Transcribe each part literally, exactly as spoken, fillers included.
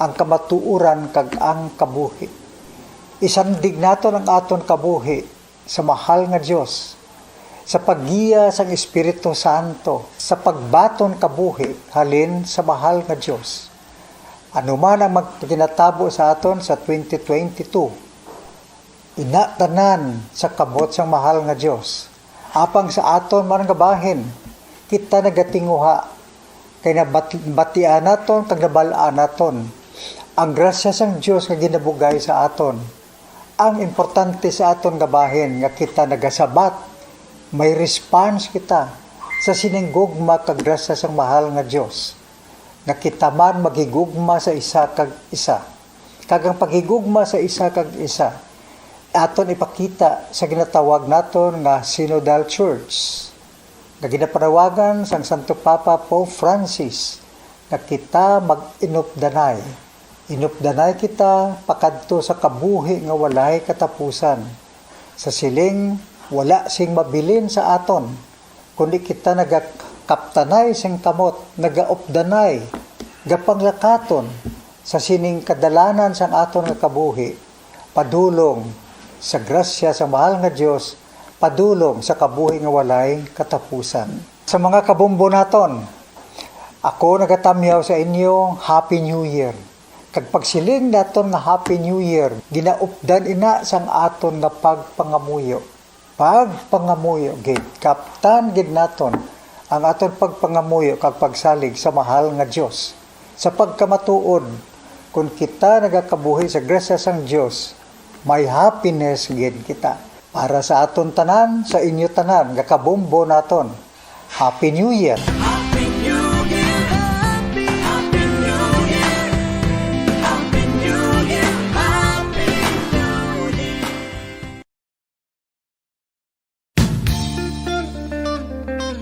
ang kamatuoran kag ang kabuhi. Isandig naton ang aton kabuhi sa mahal nga Dios, sa paggiya sang Espiritu Santo, sa pagbaton kabuhi halin sa mahal nga Dios. Ano man ang magpaginatabo sa aton sa twenty twenty-two, ina tanan sa kamot sang mahal nga Dios. Apang sa aton man nga bahin, kita nagatinguha, kay nabatian naton kag nabal-an naton ang grasya sang Dios nga ginabugay sa aton. Ang importante sa aton nga bahin nga kita nagasabat, may response kita sa sining gugma kag grasya sang mahal nga Dios, nga kita man maghigugma sa isa kag isa. Kag ang paghigugma sa isa kag isa, aton ipakita sa ginatawag naton nga Synodal Church, nga ginapanawagan sang Santo Papa Pope Francis nga kita mag-inupdanay. Inupdanay kita pakadto sa kabuhi nga walay katapusan. Sa siling, wala sing mabilin sa aton, kundi kita nagakaptanay sing kamot, nagaupdanay, gapanglakaton sa sining kadalanan sang aton nga kabuhi, padulong sa grasya sa mahal nga Dios, padulong sa kabuhi nga walay katapusan. Sa mga kabombo naton, ako nagatamyaw sa inyo, Happy New Year. Kag pagsiling naton nga Happy New Year, ginaupdan ina sang aton nga pagpangamuyo. Pagpangamuyo gid, kaptan gid naton ang aton pagpangamuyo kag pagsalig sa mahal nga Dios. Sa pagkamatuod, kon kita nagakabuhi sa grasya sang Dios, may happiness gid kita. Para sa aton tanan, sa inyo tanan nga kabombo naton, Happy New Year! Happy New Year! Happy, Happy New Year! Happy New Year! Happy New Year!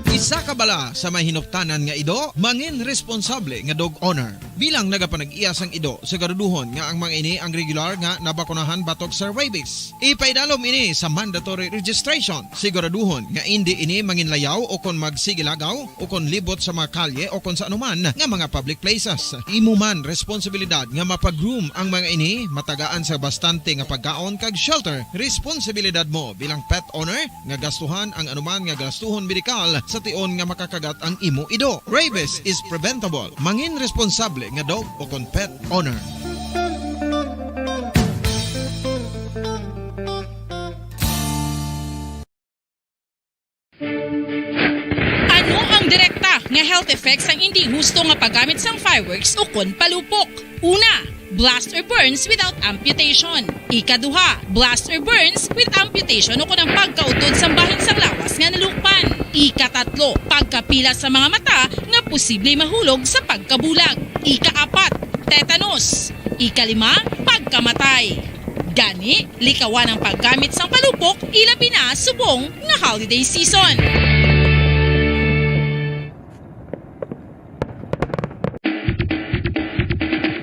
Isa ka bala sa may hinuptanan nga ido, mangin responsable nga dog owner. Bilang nagapanag-iya sang ido, siguraduhon nga ang mga ini ang regular nga nabakunahan batok sa rabies. Ipaidalom ini sa mandatory registration. Siguraduhon nga indi ini manginlayaw o kon magsigilagaw o kon libot sa mga kalye o kon sa anuman nga mga public places. Imo man responsibilidad nga mapag-groom ang mga ini, matagaan sa bastante nga pagkaon kag shelter. Responsibilidad mo bilang pet owner nga gastuhan ang anuman nga gastuhon medikal sa tion nga makakagat ang imo ido. Rabies is preventable. Mangin responsable nga dog o kon pet owner. Ano ang direkta nga health effects sang indi husto nga paggamit sang fireworks ukon palupok? Una, blast or burns without amputation. Ikaduha, blast or burns with amputation ukon ang pagkautod sang bahin sang lawas nga nalukpan. Ikatatlo, pagkapila sa mga mata nga posible mahulog sa pagkabulag. Ikaapat, tetanus. Ikalima, pagkamatay. Gani, likawan ang paggamit sang palupok, ilabi na subong nga holiday season.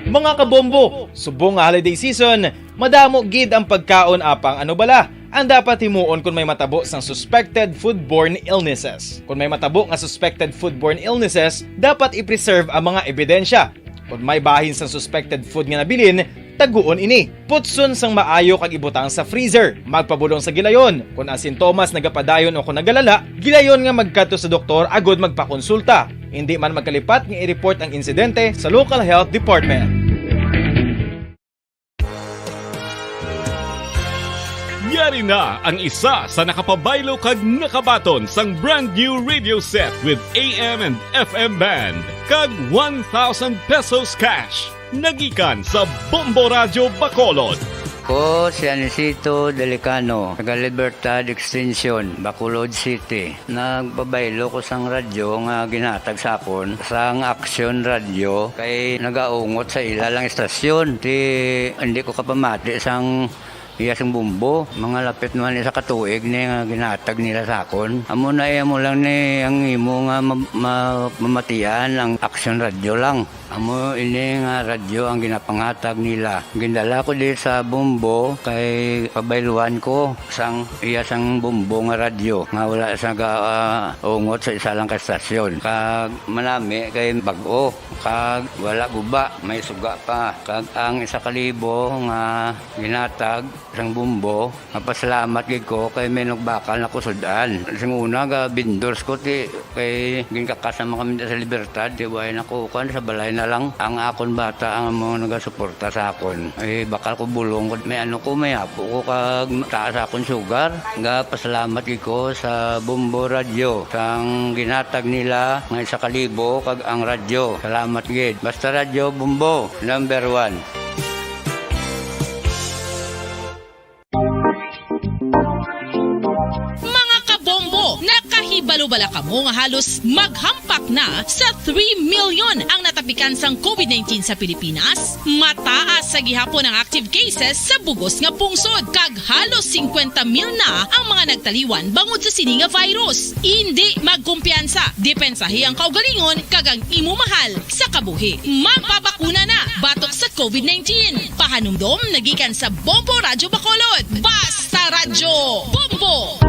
Mga kabombo, subong nga holiday season, madamo gid ang pagkaon apang ano bala ang dapat himuon kon may matabo sang suspected foodborne illnesses. Kon may matabo nga suspected foodborne illnesses, dapat i-preserve ang mga ebidensya. Kon may bahin sang suspected food nga nabilin, taguon ini. Putson sang maayo kag ibutang sa freezer. Magpabulong sa gilayon. Kon ang sintomas nagapadayon o kon nagalala, gilayon nga magkadto sa doktor agod magpakonsulta. Indi man magkalipat nga i-report ang insidente sa local health department. Yari na ang isa sa nakapabaylo kag nakabaton sang brand new radio set with A M and F M band kag one thousand pesos cash. Nagikan sa Bombo Radyo Bacolod. Ko si Anisito Delicano, taga Libertad Extension, Bacolod City. Nagpabaylo ko sang radyo nga ginhatag sa akon sang Aksyon Radyo kay nagaungot sa ila lang istasyon. Ti, hindi ko kapamati sang Iya sing Bombo, mga lapit man isa ka tuig ni nga ginatag nila sa akon. Amo na iya mo lang ni ang imo nga ma-, ma-, mamatian ang Action Radio lang. Amo ini nga radyo ang ginapangatag nila. Gindala ko di sa Bombo kay pabayluan ko sang iya sang Bombo nga radyo nga wala sa ga-, ah, ungot sa isa lang ka estasyon. Kag manami kay bag-o, kag wala guba, may suga pa. Kag ang isa ka libo nga ginatag sang Bombo, mapasalamat gid ko kay may nagbakal na ko sud-an. Sing una, ga vendors ko, ti, kay ginkakas naman kami sa Libertad, ti, way na ko, kuwan, sa balay na lang. Ang akon bata ang amo nagasuporta sa akon. Eh, bakal ko bulong ko, may ano ko, may apo ko, kag taas akon sugar. Ga pasalamat gid ko sa Bombo Radyo, sang ginatag nila nga isa ka libo, kag ang radyo. Salamat gid. Basta Radyo Bombo, number one. Mga kabombo, nakahibalo bala kamo nga halos maghampak na sa three million ang natapikan sang covid nineteen sa Pilipinas? Mataas sa gihapon ang active cases sa bugos nga pungsod, kag halos singkwenta mil na ang mga nagtaliwan bangod sa sini nga virus. Indi magkumpiyansa, depensahi ang kaugalingon kag ang imo mahal sa kabuhi. Magpabakuna na batok sa covid nineteen. Pahanumdom nagikan sa Bombo Radyo Bacolod. Basta Radyo Bombo!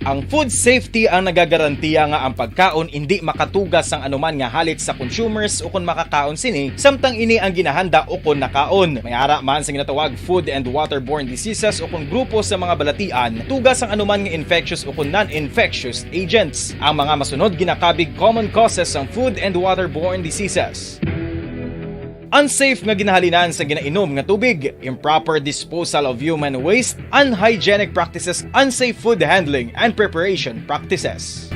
Ang food safety ang nagagarantiya nga ang pagkaon indi makatuga sang anuman nga halit sa consumers ukon makakaon sini, samtang ini ang ginahanda ukon nakaon. May ara man sa ginatawag food and waterborne diseases ukon grupo sa mga balatian, tuga sang anuman nga infectious ukon non-infectious agents. Ang mga masunod ginakabig common causes sang food and waterborne diseases. Unsafe nga ginahalinan sa ginainom nga tubig, improper disposal of human waste, unhygienic practices, unsafe food handling and preparation practices.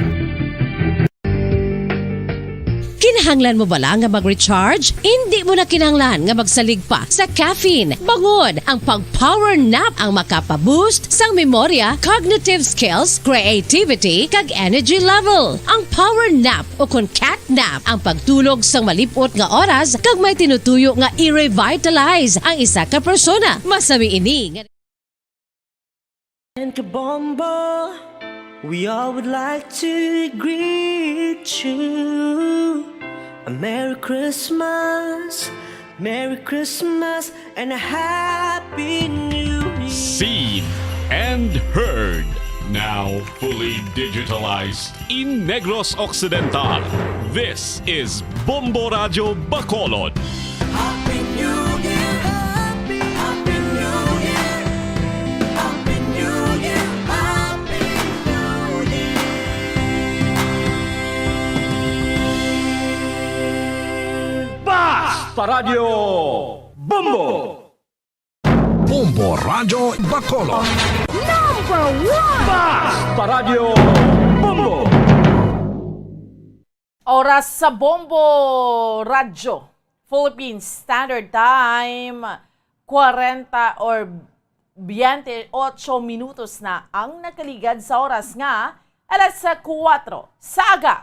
Kinahanglan mo bala nga mag-recharge? Indi mo na kinahanglan nga magsalig pa sa caffeine. Bangod ang pag-power nap ang makapa-boost sang memorya, cognitive skills, creativity, kag energy level. Ang power nap o kon cat nap ang pagtulog sang malip-ot nga oras kag may tinutuyo nga i-revitalize ang isa ka persona. Masami ini nga And Kabombo, we all would like to greet you a Merry Christmas, Merry Christmas, and a Happy New Year. Seen and heard, now fully digitalized. In Negros Occidental, this is Bombo Radyo Bacolod. Happy New Year! Happy, Happy New Year! Happy New Year! Happy New Year! Basta Radyo Bombo! Bombo Radyo Bacolod. Number one! Basta Radyo Bombo! Oras sa Bombo Radyo, Philippine Standard Time, kwarenta or biyente otso minutos na ang nakaligad sa oras nga alas kuwatro sa aga.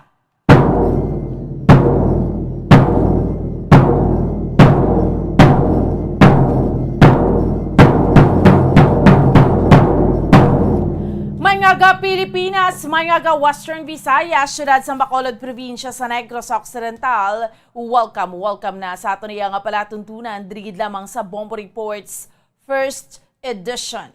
May nga ga Pilipinas, may nga ga Western Visayas, siyudad sa Bacolod, probinsya sa Negros Occidental. Welcome, welcome na sa aton iya nga palatuntunan, diri gid lamang sa Bombo Reports First Edition.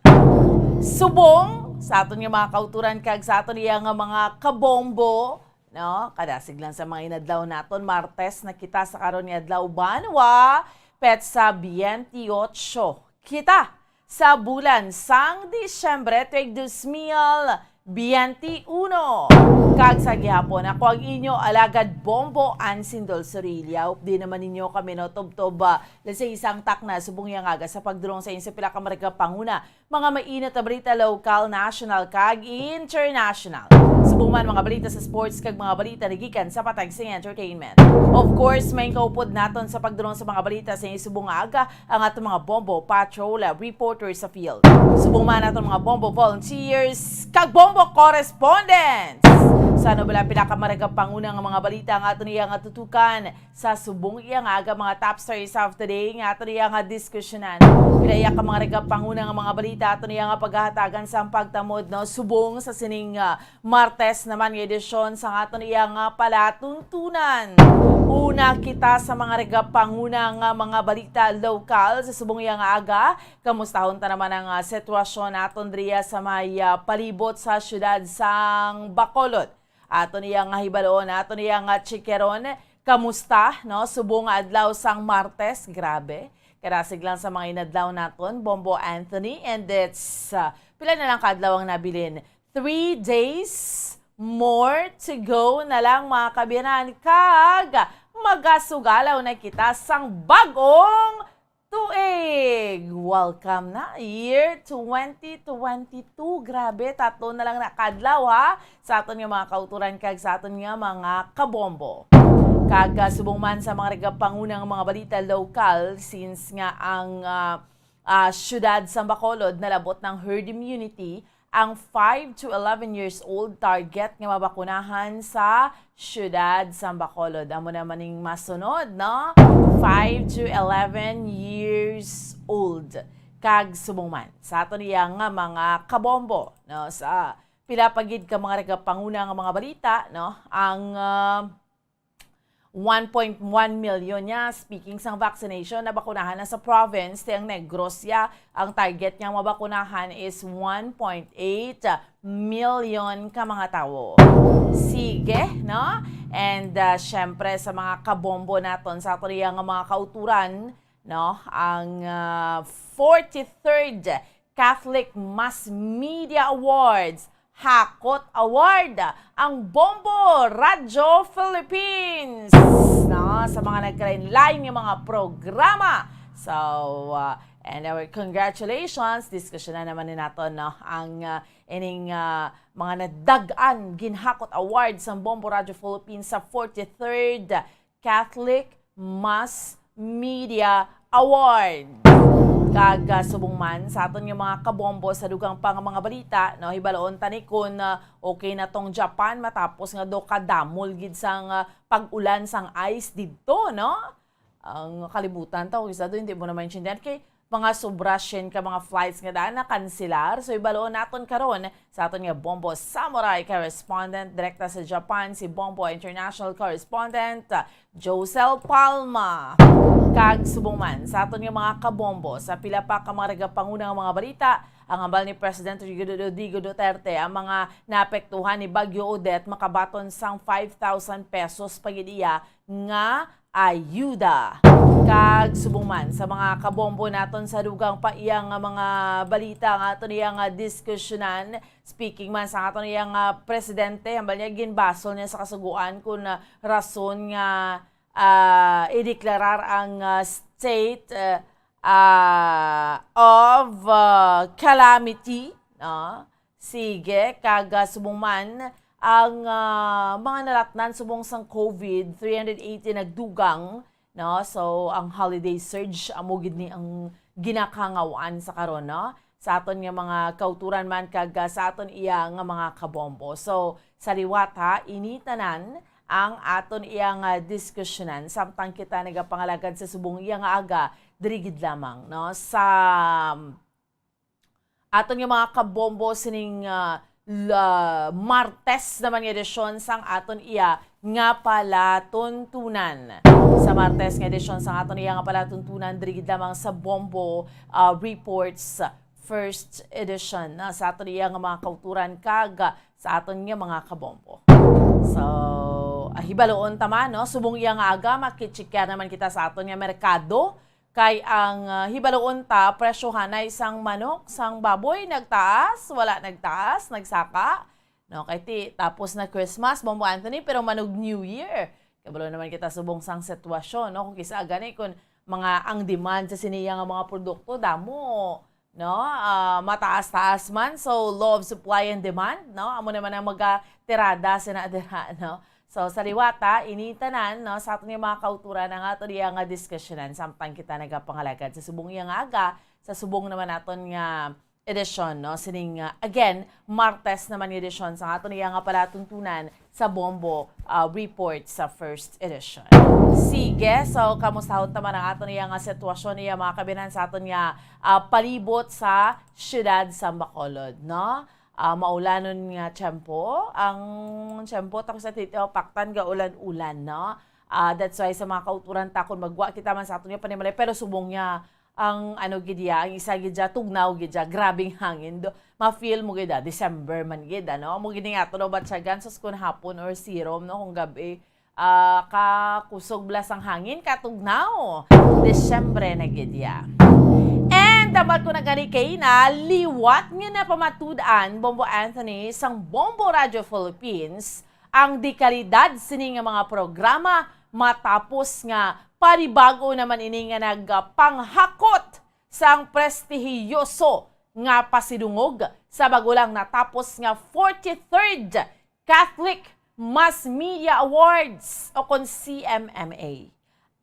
Subong sa aton nga mga kauturan kag sa aton iya nga mga kabombo, no? Kadasig lang sa mga inadlaw naton, Martes na kita sa karon nga adlaw, banwa, petsa biyente otso kita sa bulan sang Disyembre tuig dos mil biyente uno. Kag sa gihapon, ako ang inyo alagad Bombo Ansindol Sorilla. Updi naman ninyo kami, no, tubtob, ah, sa isang takna subong yang aga sa pagdulong sa inyo sa pila ka maragapanguna, mga mainit na balita, lokal, national, kag international. Subong man mga balita sa sports kag mga balita nagikan sa patag sa entertainment. Of course, may kaupod naton sa pagdulong sa mga balita sa inyo subong nga aga ang aton mga Bombo Patrol reporter sa field. Subong man aton mga Bombo volunteers kag Bombo correspondents. Sa ano bala pila ka mga nagapanguna nga mga balita nga aton iya nga tutukan sa subong iya nga aga, mga top stories of the day nga aton iya nga diskusyonan. Pila iya ka mga nagapanguna nga mga balita aton iya nga paghahatagan sa pagtamod, no, subong sa sining, ah, Martes naman nga edisyon sa aton iya nga palatuntunan. Una kita sa mga nagapanguna nga mga balita lokal sa subong iya nga aga. Kamustahon ta naman ang, ah, sitwasyon naton diriya sa may, ah, palibot sa siyudad sang Bacolod. Aton iya nga hibalon, aton iya nga chikeron. Kamusta, no? Subong nga adlaw sang Martes, grabe. Kadasig lang sa mga inadlaw naton, Bombo Anthony, and it's, ah, pila na lang ka adlaw ang nabilin? Three days more to go na lang, mga kabiyanan, kag magasugalaw na kita sang bag-ong tuig. Welcome na, year twenty twenty-two. Grabe, tatlo na lang na ka adlaw, ha, sa aton nga mga kauturan kag sa aton nga mga kabombo. Kag, ah, subong man sa mga nagapanguna nga mga balita lokal, since nga ang, ah, ah, siyudad sa Bacolod nalabot ng herd immunity, ang five to eleven years old target nga mabakunahan sa siyudad sa Bacolod. Amo naman ning masunod, no? Five to eleven years old. Kag subong man sa aton iya nga mga kabombo, no? Sa pila pa gid ka mga nagapanguna nga mga balita, no? Ang, ah, one point one million niya. Speaking sang vaccination, nabakunahan na sa province ti ang Negros ya. Ang target nga mabakunahan is one point eight million ka mga tawo. Sige, no? And, ah, syempre, sa mga kabombo naton sa aton iya nga mga kauturan, no? Ang, ah, forty-third Catholic Mass Media Awards, Hakot Award, ang Bombo Radyo Philippines, no? Sa mga nagkalain-lain nga mga programa. So, uh, and our congratulations, diskusyon na naman ni nato, no? Ang, uh, ining, uh, mga nadag-an ginhakot award sang Bombo Radyo Philippines sa forty-third Catholic Mass Media Award. Kag, ah, subong man sa aton nga mga kabombo sa dugang pa nga mga balita, no, hibaloon ta ni kun, ah, okay na tong Japan matapos nga do kadamol gid sang, ah, pag-ulan sang ice didto, no? Ang kalibutan ta, kung isa do, hindi mo na maintindihan kay mga sobra siyam ka mga flights nga daan na kanselar. So, hibaloon naton karon sa aton nga Bombo Samurai correspondent direkta sa Japan, si Bombo International Correspondent, ah, Josel Palma. Kag subong man sa aton nga mga kabombo, sa pila pa ka mga nagapanguna nga mga balita, ang hambal ni President Rodrigo, Rodrigo Duterte, ang mga naapektuhan ni Bagyo Odette makabaton sang five thousand pesos pa gid iya nga ayuda. Kag subong man sa mga kabombo naton sa dugang pa iya nga mga balita nga aton iya nga diskusyonan, speaking man sa aton iya nga presidente, hambal niya ginbasol niya sa kasugoan kun, ah, rason nga, ah, ideklarar ang, ah, state, ah, ah, of, ah, calamity, no? Sige, kag, ah, subong man ang, ah, mga nalatnan subong sang COVID, three hundred eighty nagdugang, no? So, ang holiday surge, amo gid ni ang ginakangawan sa karon, no? Sa aton nga mga kauturan man kag, ah, sa aton iya nga mga kabombo. So, sa liwat, ha, ini tanan ang aton iya nga diskusyonan samtang kita nagapangalagad sa subong iya nga aga diri gid lamang, no? Sa aton nga mga kabombo sining, ah, la-, Martes naman nga edisyon sang aton iya nga palatuntunan. Sa Martes nga edisyon sang aton iya nga palatuntunan, diri gid lamang sa Bombo, ah, Reports First Edition, na sa aton iya nga mga kauturan kag sa aton nga mga kabombo. So, ah, hibaloon ta man, no? Subong iya nga aga, makitsikya naman kita sa aton nga merkado. Kay ang, ah, hibaloon ta, presyohanay sang manok, sang baboy, nagtaas, wala nagtaas, nagsaka. No, kay ti, tapos na Christmas, Bombo Anthony, pero manog New Year. Kabalo naman kita subong sang sitwasyon, no? Kung kisa gani, kung mga ang demand sa siniya nga mga produkto, damo, no? Ah, mataas-taas man. So, law of supply and demand, no? Amo naman ang magatirada sa nadira, no? So, sa liwat, ha, ini tanan, no, sa aton nga mga kauturan ang ato diya nga diskusyonan samtang kita nagapangalagad sa subong iya nga aga, sa subong naman naton nga, edisyon, no? Sining, ah, again, Martes naman nga edisyon sa aton iya nga palatuntunan sa Bombo, ah, Report sa first edition. Sige, so kamustahon ta man ang aton iya nga sitwasyon, iya mga kabinan sa aton nga, ah, palibot sa siyudad sa Bacolod, no? Ah, maulanon nga tiyempo. Ang tiyempo, tapos sa tito, paktan ga ulan-ulan, no? Ah, that's why sa mga kauturan ta, kung magwa kita man sa aton nga panimalay, pero subong niya, ang ano gid ya, ang isa gid ya, tugnaw gid ya, grabing hangin. Do, ma-feel mo gid, ah, December man gid, ano? Amo gid nga ato daw batyagan, sus, kun hapon or sirom, no? Kung gabi, ah, kakusog bala sang hangin, katugnaw. Disyembre na gid ya. And dapat ko na gani kay na liwat nga napamatud-an, Bombo Anthony, sang Bombo Radio Philippines, ang dekalidad sini nga mga programa matapos nga panibago naman ini nga nagpanghakot sang prestihiyoso nga pasidungog sa bago lang natapos nga forty-third Catholic Mass Media Awards o kon C M M A.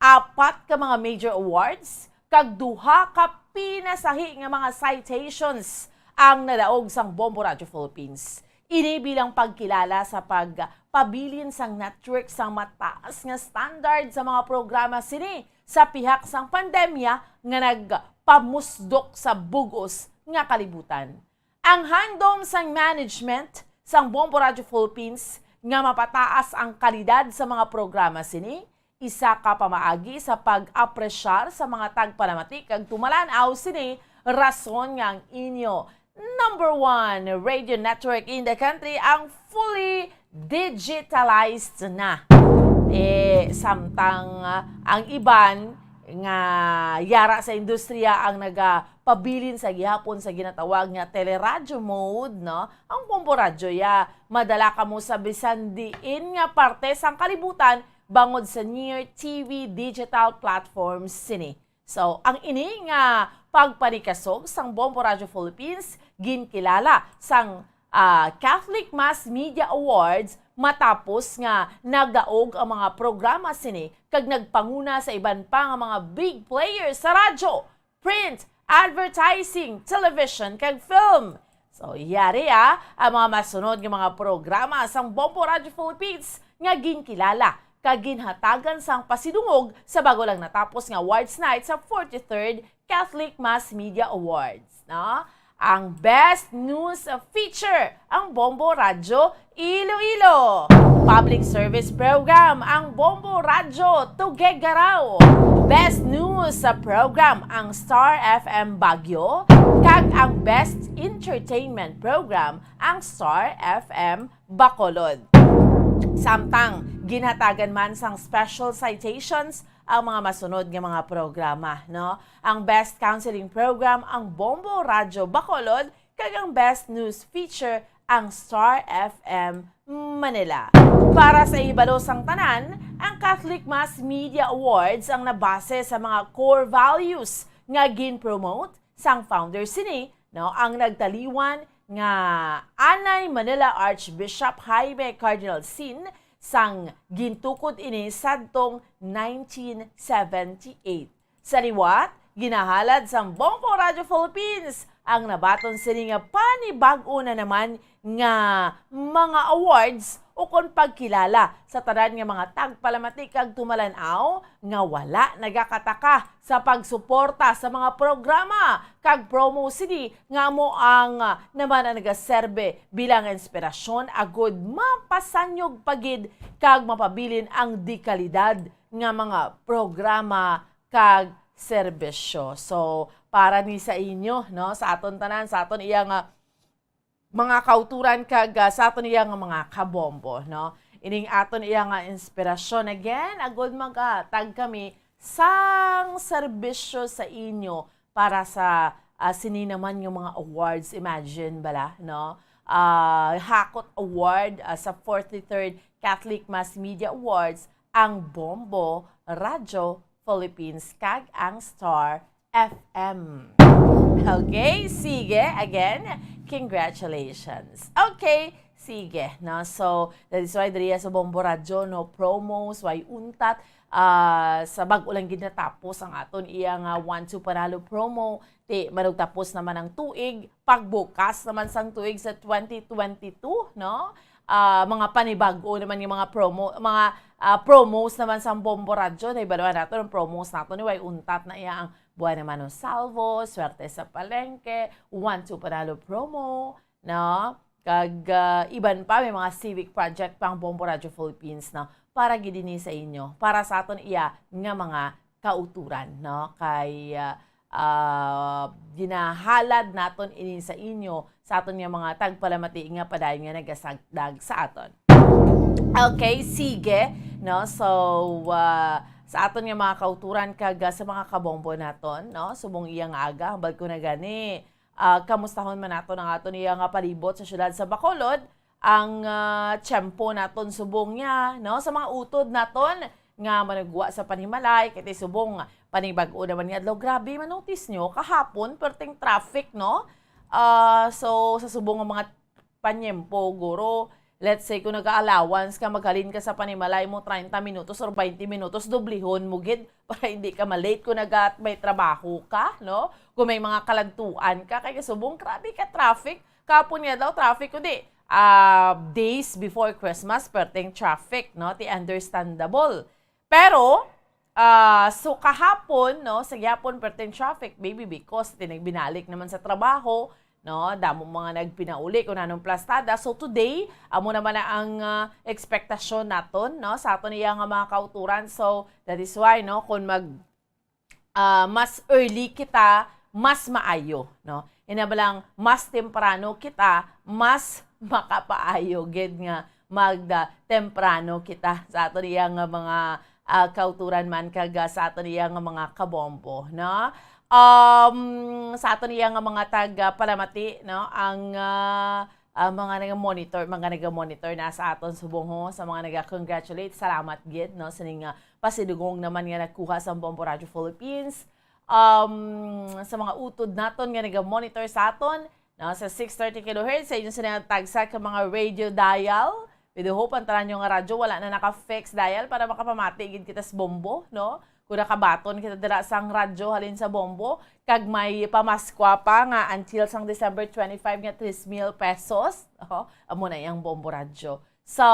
Apat ka mga major awards kag duha ka pinasahi nga mga citations ang nadaog sang Bombo Radio Philippines. Ini bilang pagkilala sa pagpabilin sang network sang mataas nga standard sa mga programa sini sa pihak sang pandemya nga nagpamusdok sa bug-os nga kalibutan. Ang handom sang management sang Bombo Radio Philippines nga mapataas ang kalidad sa mga programa sini, isa ka pamaagi sa pag-apresyar sa mga tagpalamati kag tumalan-aw sini, rason nga ang inyo number one radio network in the country ang fully digitalized na. Eh, samtang, ah, ang iban nga yara sa industriya ang nagapabilin sa gihapon sa ginatawag nga teleradyo mode, no? Ang Bombo Radyo ya, madala kamo sa bisan diin nga parte sang kalibutan bangod sa near T V digital platforms sini. So, ang ini nga pagpanikasog sang Bombo Radio Philippines ginkilala sang, ah, Catholic Mass Media Awards matapos nga nagdaog ang mga programa sini kag nagpanguna sa iban pa nga mga big players sa radyo, print, advertising, television, kag film. So, yari, ah, ang mga masunod nga mga programa sang Bombo Radio Philippines nga ginkilala kag ginhatagan sang pasidungog sa bago lang natapos nga awards night sa forty-third Catholic Mass Media Awards, no? Ang Best News Feature, ang Bombo Radyo Iloilo. Public Service Program, ang Bombo Radyo Tuguegarao. Best News Program, ang Star F M Baguio. Kag ang Best Entertainment Program, ang Star F M Bacolod. Samtang ginhatagan man sang special citations ang mga masunod nga mga programa, no? Ang Best Counseling Program, ang Bombo Radyo Bacolod, kag ang Best News Feature, ang Star F M Manila. Para sa ihibalo sang tanan, ang Catholic Mass Media Awards ang nabase sa mga core values nga gin-promote sang founder sini, no, ang nagtaliwan nga anay Manila Archbishop Jaime Cardinal Sin, sang gintukod ini sadtong nineteen seventy-eight. Sa liwat, ginahalad sang Bombo Radio Philippines ang nabaton sini nga panibag-o na naman nga mga awards ukon pagkilala sa tanan nga mga tagpalamati kag tumalan-aw nga wala nagakataka sa pagsuporta sa mga programa kag promo sini nga amo ang, ah, naman ang nagaserbe bilang inspirasyon agud mapasanyog pa gid kag mapabilin ang dekalidad nga mga programa kag serbisyo. So, para ni sa inyo, no, sa aton tanan, sa aton iya nga mga kauturan kag, ah, sa aton iya nga mga kabombo, no? Ining aton iya nga inspirasyon. Again, agud maghatag kami sang serbisyo sa inyo para sa, ah, sini naman nga mga awards. Imagine bala, no? Ah, hakot award, ah, sa forty-third Catholic Mass Media Awards ang Bombo Radyo Philippines kag ang Star F M. Okay, sige, again, congratulations. Okay, Sige, no? So, that is why diriya sa Bombo Radyo, no, promos, way untat, ah, sa bag-o lang gid natapos ang aton iya nga One Two Panalo promo, ti manugtapos naman ang tuig, pagbukas naman sang tuig sa twenty twenty-two, no? Ah, mga panibag-o naman yung mga promo, mga, ah, promos naman sang Bombo Radyo. Nahibaluan nato ang promos nato ni way untat na iya ang Buwan naman ng Salvo, Swerte sa Palengke, One Two Panalo promo, no? Kag, ah, iban pa, may mga civic project pang Bombo Radyo Philippines, no? Para gid ini sa inyo, para sa aton iya nga mga kauturan, no? Kay, ah, ah, ginahalad naton ini sa inyo, sa aton nga mga tagpalamati nga padayon nga nagasagdag sa aton. Okay, sige, no? So, ah, sa aton nga mga kauturan kag, ah, sa mga kabombo naton, no? Subong iya nga aga, hambal ko na gani, ah, kamustahon man naton ang aton iya nga palibot sa siyudad sa Bacolod, ang, ah, tiyempo naton subong niya, no? Sa mga utod naton nga manugwa sa panimalay, kay ti subong panibag-o naman nga adlaw. Grabe, manotis nyo, kahapon, perting traffic, no? Ah, so, sa subong nga mga panyempo, guro, let's say, kung nag-allowance ka, maghalin ka sa panimalay mo treinta minutos or twenty minutos, dublihon mo gid para hindi ka ma-late kung naga-, may trabaho ka, no? Kung may mga kaladtuan ka, kay kasubong, grabe ka traffic. Kapon nga daw traffic, kundi, ah, days before Christmas, perting traffic, no? Ti understandable. Pero, ah, so kahapon, no, sa gyapon perting traffic, maybe because tinagbinalik naman sa trabaho, no, damo mga nagpinauli kung anong plastada. So today, amo naman na ang, ah, ekspektasyon naton, no, sa aton iya nga mga kauturan. So that is why, no, kung mag, ah, mas early kita, mas maayo, no. Ina ba lang, mas temprano kita, mas makapaayo gid nga magda temprano kita sa aton iya nga mga, ah, kauturan man kag, ah, sa aton iya nga mga kabombo, no? Um, sa aton iya nga mga tag, ah, palamati, no? Ang, ah, ah, mga naga-monitor, mga naga-monitor na sa aton subong ho, sa mga naga-congratulate, salamat gid, no? Sining, ah, pasidugong naman nga nagkuha sa Bombo Radio Philippines. Um, sa mga utod naton nga naga-monitor sa aton, no, sa six thirty kilohertz, sa inyo sila tagsa ka mga radio dial. We do hope ang tanan nyo nga radyo wala na naka-fix dial para makapamati gid kita sa Bombo, no? Kung nakabaton kita dira sang radyo halin sa Bombo, kag may pamaskwa pa nga until sang December twenty-five nga tres mil pesos, oh, amo na yang Bombo Radyo. So,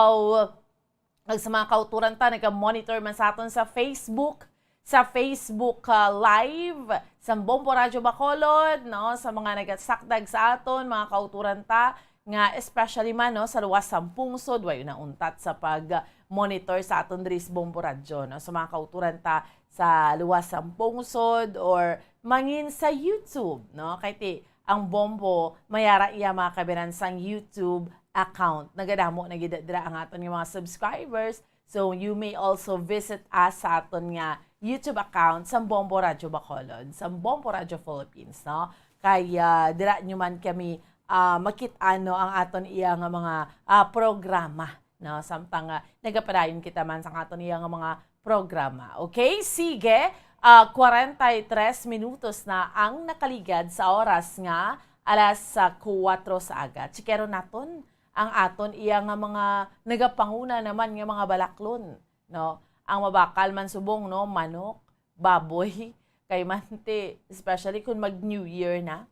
kag sa mga kauturan ta, naga-monitor man sa aton sa Facebook, sa Facebook, ah, Live, sa Bombo Radyo Bacolod, no? Sa mga nagasakdag sa aton, mga kauturan ta, nga especially man, no, sa luwas sang pungsod, way nauntat sa pag-monitor sa aton diri sa Bombo Radyo, no? Sa mga kauturan ta sa luwas sang pungsod or mangin sa YouTube, no? Kay ti, ang Bombo, may ara iya mga kabiran sang YouTube account. Nagadamo na gid dira ang aton nga mga subscribers. So, you may also visit us sa aton nga YouTube account, sa Bombo Radyo Bacolod, sa Bombo Radyo Philippines, no? Kay, ah, dira nyo man kami, ah, makit-an, no, ang aton iya nga mga, ah, programa, no? Samtang, ah, nagapadayon kita man sa aton iya nga mga programa. Okay? Sige. Ah, kwarenta y tres minutos na ang nakaligad sa oras nga alas, ah, kuwatro sa aga. Chikero naton ang aton iya nga mga nagapanguna naman nga mga balaklon, no? Ang mabakal man subong, no, manok, baboy, kay man ti, especially kung mag New Year na.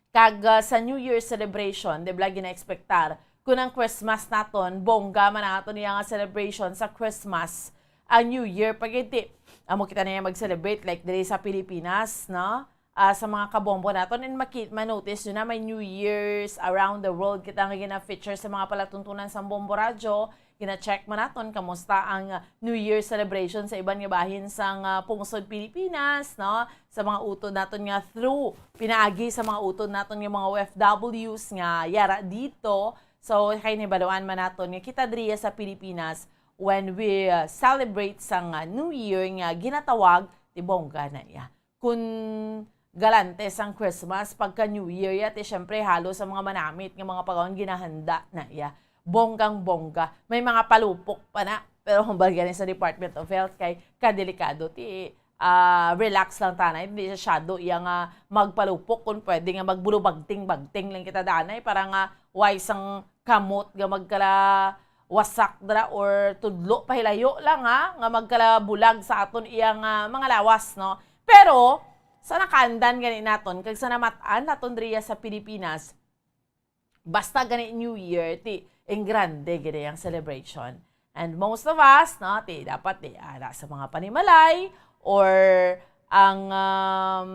Kag, ah, sa New Year celebration, di ba, gina-expectar kung ang Christmas naton, bongga man ang aton iya nga celebration sa Christmas, ang New Year, pag hindi, amo kita na yung mag-celebrate, like, diri sa Pilipinas, no? Ah, sa mga kabombo naton, and maki-, ma-notice nyo na may New Year's around the world kita nga gina-feature sa mga palatuntunan sa Bombo Radyo, gina-check man naton kamusta ang, ah, New Year celebration sa iban nga bahin sang, ah, pungsod Pilipinas, no? Sa mga utod naton nga through, pinaagi sa mga utod naton nga mga O F Ws nga yara dito. So, kay nahibaluan man naton nga kita diriya sa Pilipinas, when we, ah, celebrate sang, ah, New Year nga ginatawag, ti bongga na iya. Kun galante sang Christmas, pagka New Year ya, ti syempre halos ang mga manamit nga mga pagkaon ginahanda na ya. Bonggang-bongga. May mga palupok pa na. Pero kung bagay sa Department of Health, kay kadelikado, ti, ah, relax lang tanay. Hindi siya shadow iya nga magpalupok. Kung pwede nga magbulubagting-bagting lang kita danay para nga Way sang kamot nga magkalawasak dira or tudlo pa hilayo lang, ha, nga magkalabulag sa aton iya nga mga lawas, no? Pero sa nakaandan gani naton kag sa namat-an naton diriya sa Pilipinas, basta gani New Year, ti, ing grande gani ang celebration. And most of us, no, ti, dapat ti ara sa mga panimalay or ang, um,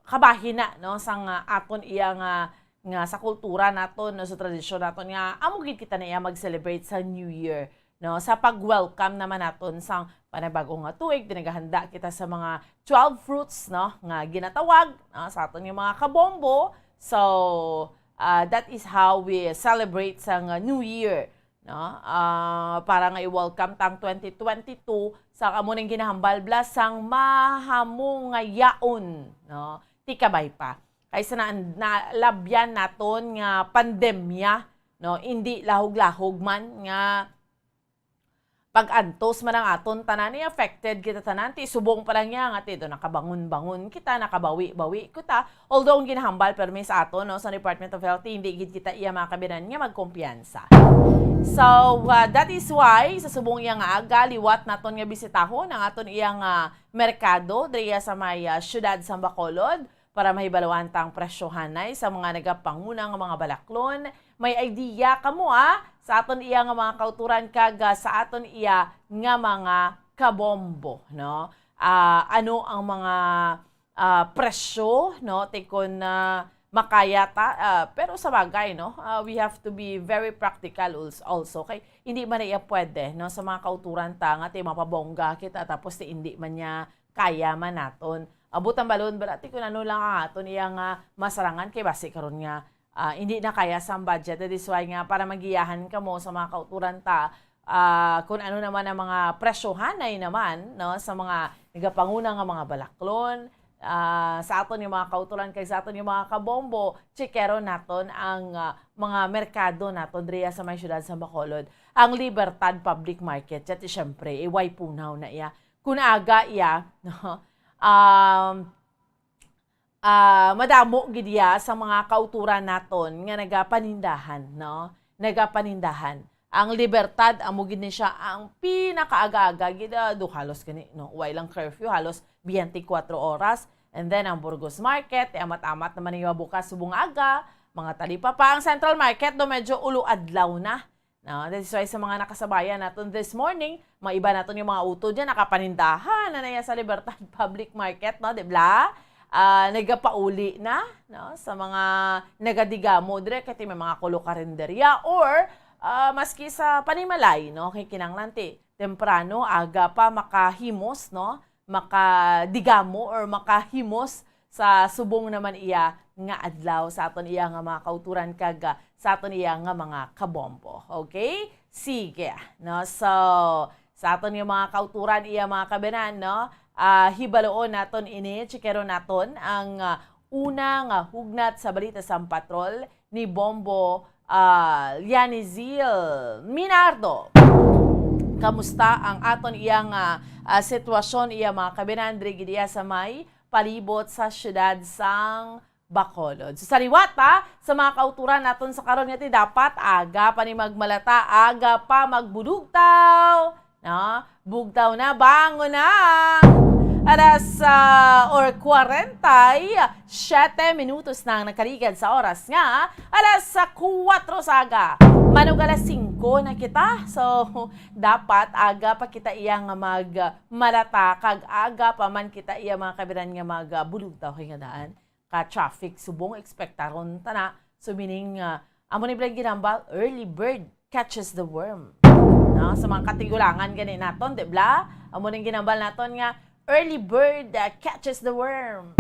kabahin na, no, sang, ah, aton iya nga, nga sa kultura naton, no, sa tradisyon naton nga amo gid kita na iya mag-celebrate sa New Year, no, sa pag-welcome naman naton sang panibag-o nga tuig, ti nagahanda kita sa mga twelve fruits, no, nga ginatawag, no, sa aton nga mga kabombo. So, ah, that is how we celebrate sang, ah, New Year, no? Ah, para nga i-welcome tang twenty twenty-two sa amo ning ginahambal bala sang mahamungayaon, no? Ti kabay pa. Kay sa na, nalabyan naton nga pandemya, no? Indi lahog-lahog man nga pag-antos man ang aton tanan, ni affected kita tanan. Ti subong pa lang niya nga ti do nakabangon-bangon kita, nakabawi-bawi kita. Although ang ginahambal permi sa aton, no, sa Department of Health, hindi gid kita iya mga kabinan nga magkumpiyansa. So, uh, that is why sa subong iya nga aga, liwat naton nga bisitahon ang aton iya nga merkado diriya sa may, uh, siyudad sa Bacolod para mahibaluan ta ang presyohanay sa mga nagapanguna nga mga balaklon. May idea kamo, ah, sa aton iya nga mga kauturan kag, ah, sa aton iya nga mga kabombo, no? Ah, ano ang mga, ah, presyo, no? Ti kon, ah, makaya ta, ah, pero sa bagay, no? Ah, we have to be very practical als-, also. Kay hindi man na iya pwede, no? Sa mga kauturan ta nga ti mapabongga kita tapos ti hindi man niya kaya man naton. Abot ang balon, bala, ti kun ano lang ang aton iya nga masarangan kay basi karon nga, ah, hindi na kaya sang budget. That is why nga para magiyahan kamo sa mga kauturan ta, ah, kun ano naman ang mga presyohanay naman, no, sa mga nagapanguna nga mga balaklon, ah, sa aton nga mga kauturan kag sa aton nga mga kabombo, tsikero naton ang, ah, mga merkado naton diriya sa may siyudad sa Bacolod. Ang Libertad Public Market, yat, siyempre, eh, way punaw na iya. Kun aga iya, no? Um, ah, madamo gid iya sa mga kauturan naton nga nagapanindahan, no? Nagapanindahan. Ang Libertad, amo gid ni siya ang pinakaaga-aga gid, ah, do halos gani, no? Way lang curfew, halos twenty-four oras. And then, ang Burgos Market, eh, amat-amat naman niya bukas subong aga, mga talipapa. Ang Central Market, do medyo ulo adlaw na. No, that is why sa mga nakasabayan naton this morning, mga iba naton yung mga utod dyan, nakapanindahan na naya sa Libertad Public Market, no, di ba? Ah, nagapauli na, no, sa mga nagadigamo dire, kay may mga kulo karinderya or, ah, maski sa panimalay, no, kay kinahanglan ti temprano, aga pa makahimos, no, makadigamo or makahimos sa subong naman iya nga adlaw sa aton iya nga mga kauturan kag, ah, sa aton iya nga mga kabombo. Okay? Sige. No? So, sa aton nga mga kauturan, iya mga kabinan, no? Ah, hibaluon naton ini, tsikero naton ang, ah, una nga hugnat sa balita sa Patrol ni Bombo, ah, Lianizil Minardo. Kamusta ang aton iyang, ah, ah, sitwasyon, iya mga kabinan, diri gid iya sa may palibot sa siyudad sang Bacolod. So, sa liwat, ha, sa mga kauturan naton sa karon nga ti dapat aga pa ni magmalata, aga pa magbulugtaw. No? Bugtaw na, bangon na! Alas, ah, or kwarenta y siyete minutos na ang nakaligad sa oras nga alas, ah, kuwatro sa aga. Manug alas singko na kita. So, dapat aga pa kita iya nga mag, ah, malata, kag aga pa man kita iya mga kabiran nga mag, ah, bulugtaw kay nga daan ka traffic subong ekspektaron ta na. So, meaning, ah, amo ni bilang ginambal, early bird catches the worm. No? Sa mga katigulangan gani naton, di ba? Amo ning ginambal naton nga early bird, ah, catches the worm.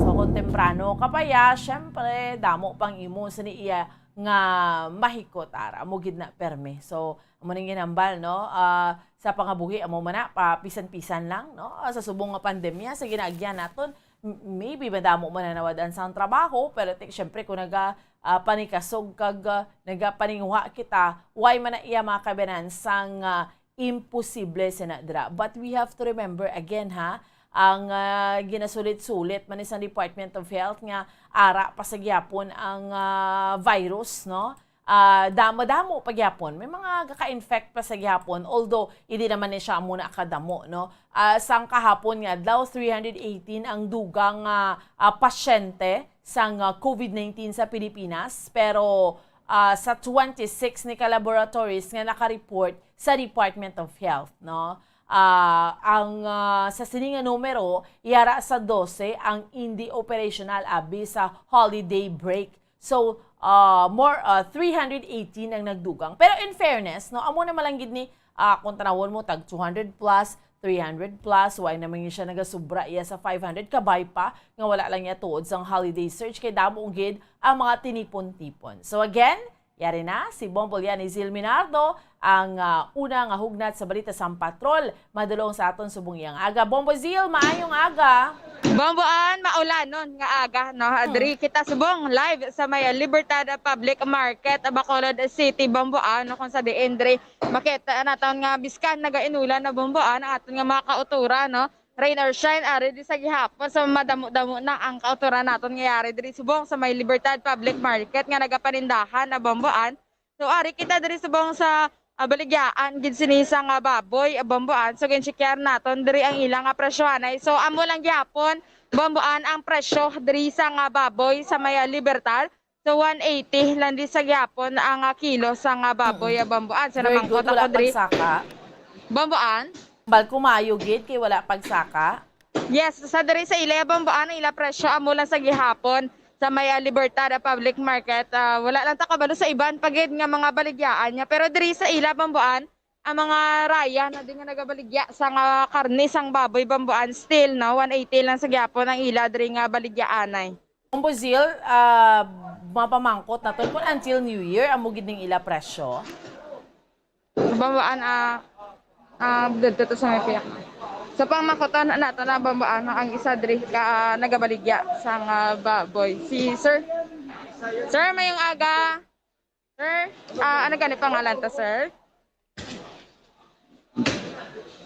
So, kung temprano ka pa ya, syempre, damo pang imo sa ni iya nga mahikot, ara. Amo gid na permi. So, amo ning ginambal, no? Ah, sa pangabuhi, amo man na, pa pisan-pisan lang, no? Ah, sa subong nga pandemya, sa ginaagyan naton, m-, maybe madamo man na nawad-an sang trabaho, pero ti-, syempre kung naga, ah, panikasog kag, ah, nagapaninguha kita, way man na iya mga kabinan sang, ah, imposible sina dira. But we have to remember again, ha, ang, ah, ginasulit-sulit man ni sang Department of Health nga ara pa sa gihapon ang, ah, virus, no? ah, damo-damo pa gyapon. May mga gaka-infect pa sa gyapon, although hindi naman ni siya amo na kadamo, no? Ah, sang kahapon nga adlaw, three hundred eighteen ang dugang nga, ah, pasyente sang, ah, COVID nineteen sa Pilipinas, pero, ah, sa twenty-six ni ka laboratories nga naka-report sa Department of Health, no? Ah, ang, ah, sa sini nga numero, yara sa dose ang hindi operational abi sa holiday break. So, ah, more, ah, three hundred eighteen ang nagdugang. Pero in fairness, no, amo na man lang gid ni, ah, kung tanawon mo, tag two hundred plus, three hundred plus, why naman yun siya nagasubra iya sa five hundred, kabay pa nga wala lang niya tuod sang holiday surge, kay damo gid ang mga tinipon-tipon. So again, yari na si Bombo Lian Izil Minardo, ang, ah, una nga hugnat sa balita sang patrol madulong sa aton subong iyang aga. Bombo Zil, maayong aga. Bomboan, maulanon nga aga, no? Hmm. Diri kita subong live sa may Libertad Public Market, Bacolod City, Bomboan, no? Kung sa diin diri makita naton nga biskan nagainulan na, Bomboan, ang aton nga mga kauturan, no? Rain or shine, ari di sa gihapon sa madamo-damo na ang kauturan naton nga yari diri subong sa may Libertad Public Market nga nagapanindahan na, Bomboan. So, ari kita diri subong sa, ah, baligyaan gid sini sang, ah, baboy, ah, Bomboan. So, ginchekyar naton diri ang ilang, ah, presyohanay. So, amo lang gihapon, Bomboan, ang presyo diri sang, ah, baboy sa may, ah, Libertad. So, one eighty lang di sa gihapon ang, ah, kilo sang, ah, baboy, ah, Bomboan. So, Very namangkot good. Wala ako diri. Pagsaka. Bomboan? Bal ko maayo gid kay wala pagsaka. Yes, sa diri sa ila, Bomboan, ang ila presyo amo lang sa gihapon sa may, ah, Libertad, ah, Public Market. Ah, wala lang ta kabalo sa iban pa gid nga mga baligyaan niya. Pero diri sa ila, Bomboan, ang mga raya na di nga nagabaligya sa nga karne sang baboy, Bomboan, still, no, one eighty lang sa gihapon ang ila diri nga baligyaanay. Bombo Zil, ah, mapamangkot naton kung until New Year, amo gid ning ila presyo. Bambaan, ah, ah, dito to sa may piyak. Sa pangmakuton nato na Bambaan ang isa diri ka, ah, nagabaligya sang baboy. Si Sir. Sir, mayong aga. Sir, ah, ano gani pangalan ta, sir?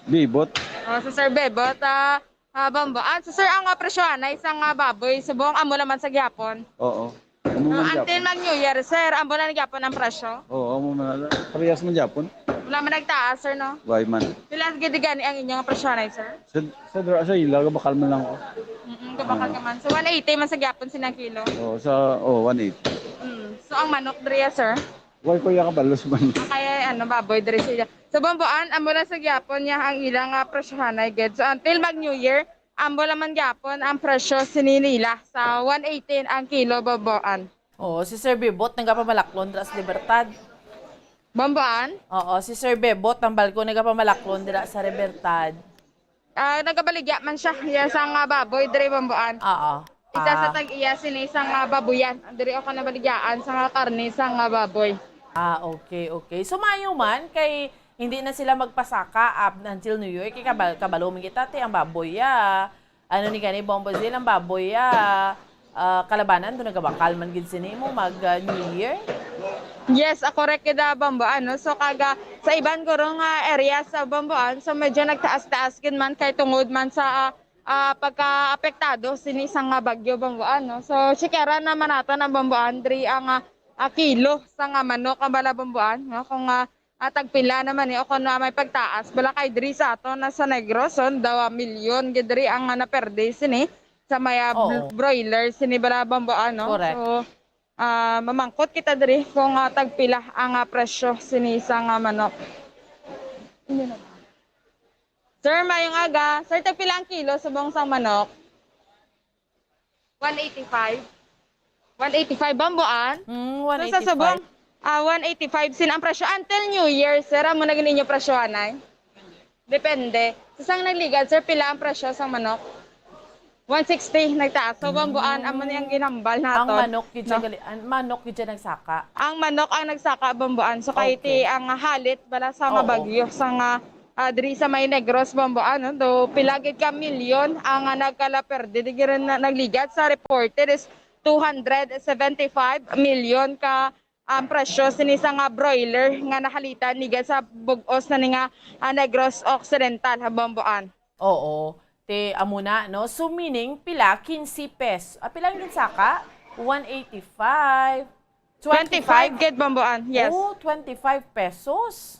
Bibot. Oh, si Sir Bebot, ah, ah, Bambaan. So, sir, ang, ah, presyohan na isang, ah, baboy subong amo naman sa gihapon. Oo. Ano So, man until gihapon? Mag-New Year, sir, amo na gihapon ang presyo? Oo, amo man na. Parehas man gihapon. Wala man nagtaas, sir, no? Why man? Pila gid gani ang inyong presyohan, sir? Sa, sa dra-, sa ila, gabakal man lang ko. Mm-mm, gabakal Ah. ka man. So, one eighty man sa gihapon silang kilo? Oo, sa, oh, one eighty. Mm. So, ang manok diri, sir? Why ko iya kabalo sa manok? Ah, kaya, ano, baboy diri siya. So, Bambaan, amo na sa gihapon niya ang ilang, ah, presyohanay gid. So, until mag-New Year, amo naman gihapon ang presyo sini nila sa one eighty ang kilo, Bambaan. Oo, si Sir Bebot nagapamalaklon dira sa Libertad. Bambaan? Oo, si Sir Bebot, tambal ko, nagapamalaklon dira sa Libertad. Ah, nagabaligya man siya. Yes, ang, ah, baboy diri, Bambaan. Oo. Isa sa Ah. Tag-iya sini sang, ah, babuyan. Diri ako nabaligyaan sa nga karne sang, ah, baboy. Ah, okay, okay. So, maayo man kay hindi na sila magpasaka up until New Year. Kay kabal-, kabalo man kita, te, ang baboy, ah. Ano ni gani, Bombo Zil, ang baboy, ah, ah, kalabanan, doon nagabakal man gid sini mo mag, ah, New Year? Yes, ah, correct gid, ah, Bambaan, no? So, kaga sa iban guro nga areas sa Bambaan, so medyo nagtaas-taas gid man kay tungod man sa, ah, ah, pagkaapektado sini sang, ah, bagyo, Bambaan, no? So, sikera naman nato na Bambaan diri ang, ah, ah, kilo sa nga manok ang bala, Bambaan, no? Kung, ah, ah, tagpila naman ni o kung, ah, may pagtaas bala kay diri sa ato na sa Negros, so, daw, ah, milyon gid diri ang, ah, naperde sini sa may, ah, bl-, Oo. Broiler sini bala, Bambaan, no? Correct. So, ah, mamangkot kita diri kung, ah, tagpila ang, ah, presyo sini sa nga manok. Sir, mayong aga. Sir, tagpila ang kilo subong sang manok? One eighty-five. One eighty-five, Bambaan? Mm, So, sa one eighty-five. Subong, ah, one eighty-five sin ang presyo. Until New Year, sir, amo na gid inyo presyo, anay? Depende. Sa sang nagligad, sir, pila ang presyo sang manok? One sixty, nagtaas. So, Bambaan, amo ni ang ginambal Ang naton, manok gid siya no? gali-, ang manok gid siya nagsaka. Ang manok ang nagsaka, Bambaan. So, kahit Okay. Ang halit bala sa nga Oo. Bagyo, sa nga, ah, diri sa may Negros, Bambaan, no? Do, pila gid ka milyon ang, ah, nagkalaperde, di gid na, nagligad sa reported is two hundred seventy-five milyon ka ang presyo sini sa nga broiler nga nahalitan ni sa bug-os na ni nga, ah, Negros Occidental, ha, Bambaan. Oo. Te, amo na, no? So, meaning, pila? Quince pesos. Ah, pila ang ginsaka? One eighty-five. Twenty-five gid, Bamboan. Yes. Oh, twenty-five pesos.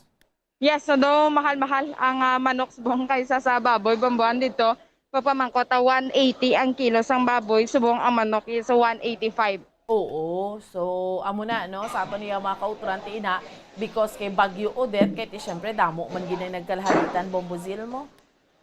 Yes, so do mahal-mahal ang, ah, manok subong kaysa sa baboy, Bamboan, dito. Pagpamangkot, ah, one eighty ang kilo sang baboy, subong ang manok is one eighty-five. Oo. So, amo na, no? Sa aton niya mga kauturan, ti ina, because kay Bagyo Odette, kay ti, syempre, damo man gid ang nagkalahalitan, Bombo Zil mo.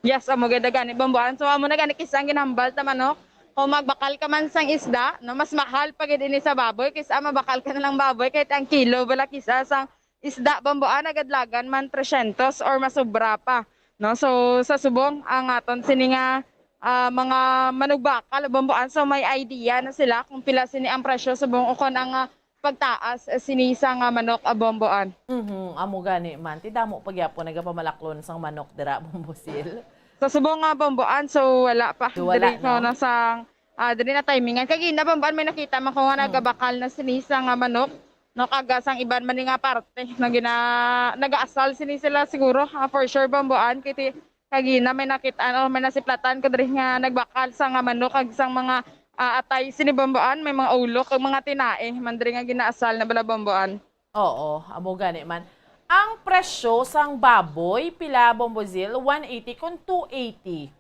Yes, amo gid gani, Bamboan. So, amo na gani kis-a ang ginhambal ta manok. Kung magbakal ka man sang isda, no, mas mahal pa gid ini sa baboy, kis-a mabakal ka na lang baboy, kahit ang kilo bala kis-a sang isda, Bamboan, nagadlagan man tresyentos or masubra pa, no? So, sa subong, ang aton sini nga, ah, mga manugbakal, Bamboan, so may idea na sila kung pila sini ang presyo subong o kon ang, ah, pagtaas, eh, sini sa nga manok, ah, Bamboan. Mhm, amo gani man. Ti damo pa gyapon nagapamalaklon sang manok dira, Bombo Zil. Sa subong nga Bamboan, so wala pa. So, wala, diri ko no? Na sang, ah, diri na timingan. Kagina, Bamboan, may nakita man ko nga Mm. nagabakal na sini sa nga manok. No, kaga sang iban man ni nga parte na gina-, nagaasal sini sila siguro, ah, for sure, Bamboan. Kay ti-, kagina may nakit-, ano, may nasiplatan ko diri nga nagbakal sa nga manok kag sang mga, ah, atay sini, Bamboan, may mga ulo kag mga tinae man diri nga ginaasal na bala, Bamboan. Oo, amo gani man. Ang presyo sang baboy, pila, Bombo Zil? One eighty kon two eighty?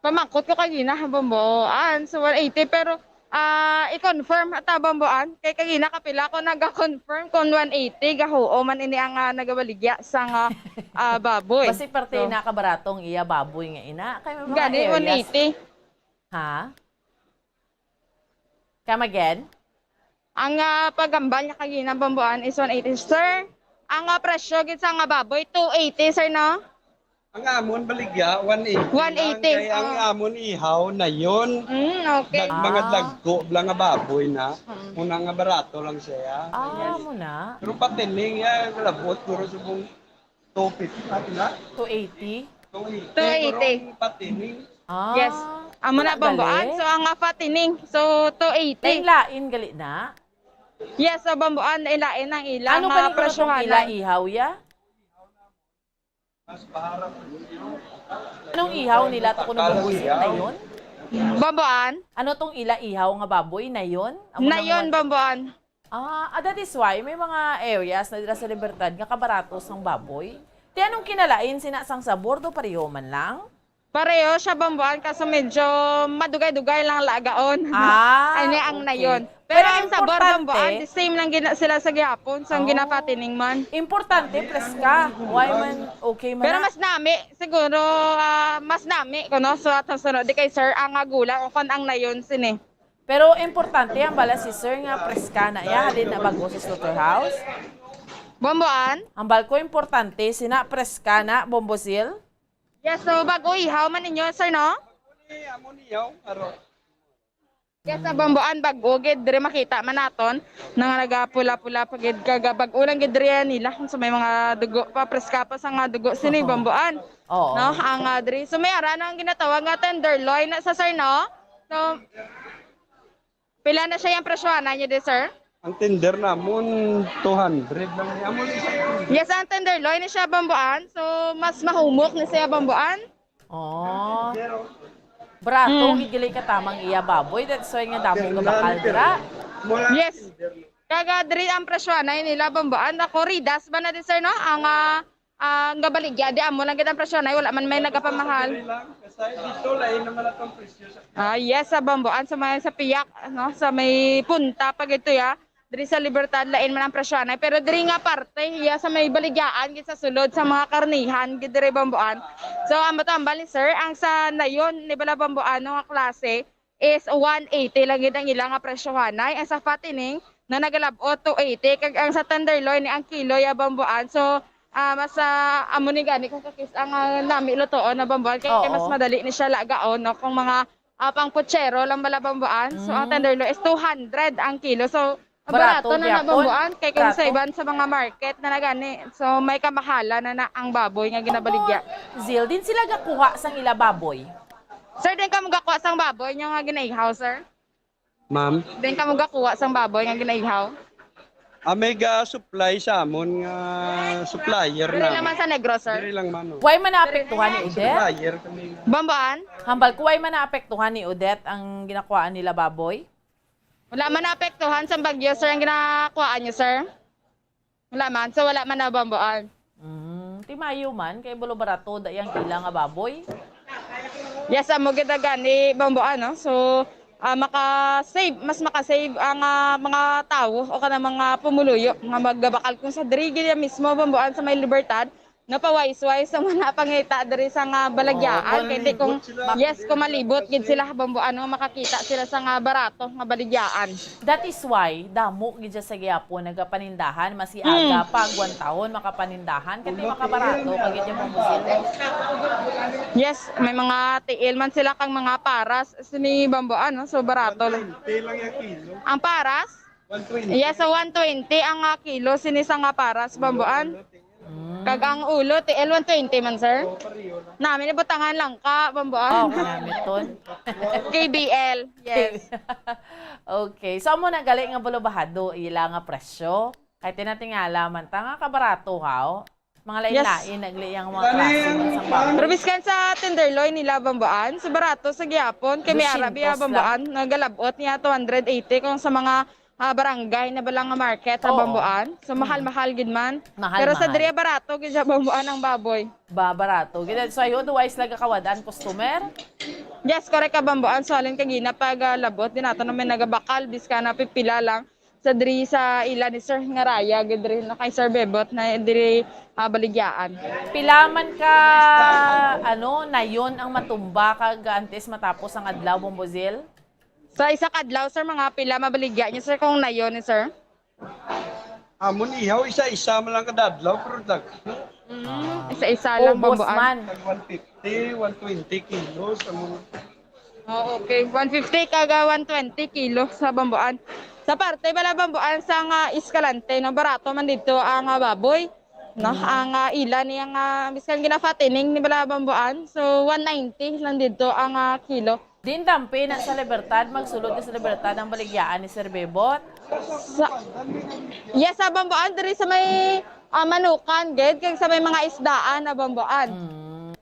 Pamangkot ko kagina, Bamboan, sa one eighty, pero, ah, i-confirm ta, Bamboan. Kay kagina kapila ko naga-confirm kung one eighty, gahuo man ini ang, ah, nagabaligya sa nga, ah, baboy. Basi parte So, na kabaratong iya baboy nga ina. Kay may mga gani, areas. One eighty. Ha? Come again? Ang, ah, paghambal niya kagina, Bamboan, is one eighty. Sir, ang, ah, presyo gid sa nga baboy, two eighty, sir, no? Ang amon baligya, one eighty lang. One eighty, kay ang oh. Amon ihaw na yun. Mm, okay. Dag-, mga Ah. dagko lang nga baboy na. Mm. Muna nga barato lang siya. Ah, Yes. Muna. Pero patining, ya, labot, puro subong two fifty, ah, pila? Two eighty? Two eighty, Two eighty. Pero patining. Ah, Yes. Amo na, wala Bamboan. Gali. So, ang, ah, fattening. So, two eighty. Lain-lain gali na? Yes, sa Bamboan, lain-lain ang ilang, Ano ah, kani, kuno tong presyohan ila na. Ihaw, ya? Anong ihaw nila to, kuno, Bombo Zil? Nayon? Bamboan? Ano tong ila ihaw nga baboy? Nayon? Amo na Nayon, mo- Bamboan. Ah, ah, that is why may mga areas na dira sa Libertad nga kabarato sang baboy. Ti anong kinalain sina sang sabor do, pareho man lang? Pareho siya, Bamboan, kaso medyo madugay-dugay lang lagaon. Ah, Ay, niya ang okay. Nayon. Pero Pero ang sabor, importante, Bamboan, the same lang gina-, sila sa gihapon, sa Oh. Ginapatining man. Importante, preska. Why man, okay man Pero na. Mas nami, siguro, ah, mas nami, kuno, so, atong sunod, di kay sir, ang agulang, o kon ang nayon, sini. Pero importante ang bala si sir nga preska na iya, halin na bago sa slaughterhouse. Bamboan? Ang bal ko importante, sina preska na, Bombo Zil? Yes, so bago ihaw man ninyo, sir, no? Amo ni, amo ni, aro. Yes, sa Bamboan, bago gid, diri makita man naton, na nga nagapula-pula pa gid, kag bago lang gid diri nila, so may mga dugo pa, preska pa sa nga dugo, sini Oo. Bamboan. Oo. No, ang, ah, diri. So may ara na ang ginatawag nga tenderloin na sa, sir, no? So, pila na siya yung presyohan na niyo di, sir? Ang tender namon, two hundred lang. Amo ni siya. Yes, ang tenderloin ni siya, Bamboan. So, mas mahumok ni siya, Bamboan. Oh. Barato, Mm. Igili ka tamang iya baboy. That's why nga damo nga bakal dira. Yes. Kaga diri ang presyohan na nila, Bamboan. Ako, Ridas ba na di, sir, no? Ang, ah, Ah, ang gabaligya, di amo lang gid ang presyo na, wala man may nagapamahal. Diri lang, kasi dito, lain naman atong presyo sa Ah, yes, sa Bamboan, sa may, sa Piak, no? Sa may punta pa gito, ya. Diri sa Libertad, lain man ang presyo na. Pero diri nga parte, ya, sa may baligyaan, gid sa sulod, sa mga karnihan, gid diri Bamboan. So, ang matambal ni sir, ang sa nayon, ni bala Bamboano nga klase, is one eighty lang gid ang ila nga presyohanay. Ang sa fattening na nagalab-ot, two eighty, kag ang sa tenderloin ni ang kilo ya Bamboan. So, ah, mas, ah, amo ni gani kung kakis ang, ah, nami lutoon na Bamboan kay, kay mas Oo. madali ni siya lagaon, no, kung mga, ah, pang putsero lang bala Bamboan. So, ang Mm. tenderloin is two hundred ang kilo. So, Barato barato na na gyapon. Bamboan kay kung sa Barato. Iban sa mga market na na gani. So, may kamahalan na na ang baboy nga ginabaligya. Zil, din sila gakuha sang ila baboy? Sir, din kamo gakuha sang baboy nyo nga ginaihaw, sir? Ma'am? Din kamo gakuha sang baboy nga ginaihaw? Ah, may ga-supply sa amon nga supplier Diri na. Naman sa Negros, sir? Diri lang man, oh. Why man naapektuhan ni Odette? Supplier kami. Bamboan? Hambal ko, why man naapektuhan ni Odette ang ginakuhaan nila baboy? Wala man naapektuhan sa bagyo, sir, ang ginakuhaan niyo, sir? Wala man. So, wala man na, Bomboan. Mm, timayo man, kay bulo barato da yang ila nga baboy. Yes, amo gid gani, Bomboan, no? So, ah, maka-save, mas maka-save ang ah, mga tawo o kanang mga pumuluyo nga magbabakal kung sa diri gid mismo, Bomboan, sa may Libertad, napawaysway sa mga napangita diri sa nga balagyaan. Oo, Kay di kung, yes, kung malibot gid sila, Bomboan, no, makakita sila sa nga barato nga balagyaan. That is why damo gid siya sa gihapon nagapanindahan, masiaga Mm. pag one taon makapanindahan kay makabarato kay gid yung mga busil. Yes, may mga tiil man sila kang mga paras sini, Bomboan, no? So barato lang. Twenty lang yung kilo. Ang paras? One twenty. Yes, so one twenty ang ah, kilo sini sa nga paras, Bomboan. Kag ang ulo, tiil one twenty man, sir. O, pareho lang. Namin ibutangan lang ka, Oh, Bomboan. kanamiton. K B L. Yes. Okay. So, amo na gali nga bulubahado, ila nga presyo. Kay tinatingala man ta nga kabarato, haw? Mga lain-lain, nagli ang mga klase man sa mga. Pero biskan sa tenderloin nila, Bomboan, so barato sa gihapon. Kay may Dosyentos arabi, ah, lang. Bomboan, nagalabot niya two hundred eighty kung sa mga ah, barangay na balang nga market sa Oo. Bomboan. So, mahal-mahal gid man. Mahal, Pero sa mahal. diri, barato gid siya, Bomboan, ang bababoy. Ba, barato. Gid, so, ayun, duwais lang kakawadaan customer. Yes, correct ka, Bomboan. So, halin kagina pag ah, labot din nato naman nagabakal, biskan na pipila lang sa diri sa ila ni Sir nga raya, gid diri na kay Sir Bebot na diri ah, baligyaan. Pila man ka, ano, nayon ang matumba kag antes matapos ang adlaw, Bombozil? Sa isa ka adlaw, sir, mga pila mabaligya niya, sir, kung nayon ni sir? Amon ihaw, isa-isa man lang kada adlaw, pero daghan. Mm, isa-isa lang, Ubos Bomboan. Man. Tag one fifty, one twenty kilos. Amon. Oh, okay. One fifty kaga one twenty kilo sa Bomboan. Sa parte bala Bomboan sa nga Escalante, no, barato man dito ang ah, baboy, no? Ang ah, ila niya nga, miskan ginafattening ni bala Bomboan. So, one ninety lang dito ang ah, kilo. Din dampi na sa Libertad, magsulod ka sa Libertad ang baligyaan ni Sir Bebot. Sa, yes, sa Bomboan, diri sa may ah, manukan, gid, kag sa may mga isdaan na Bomboan. Mm.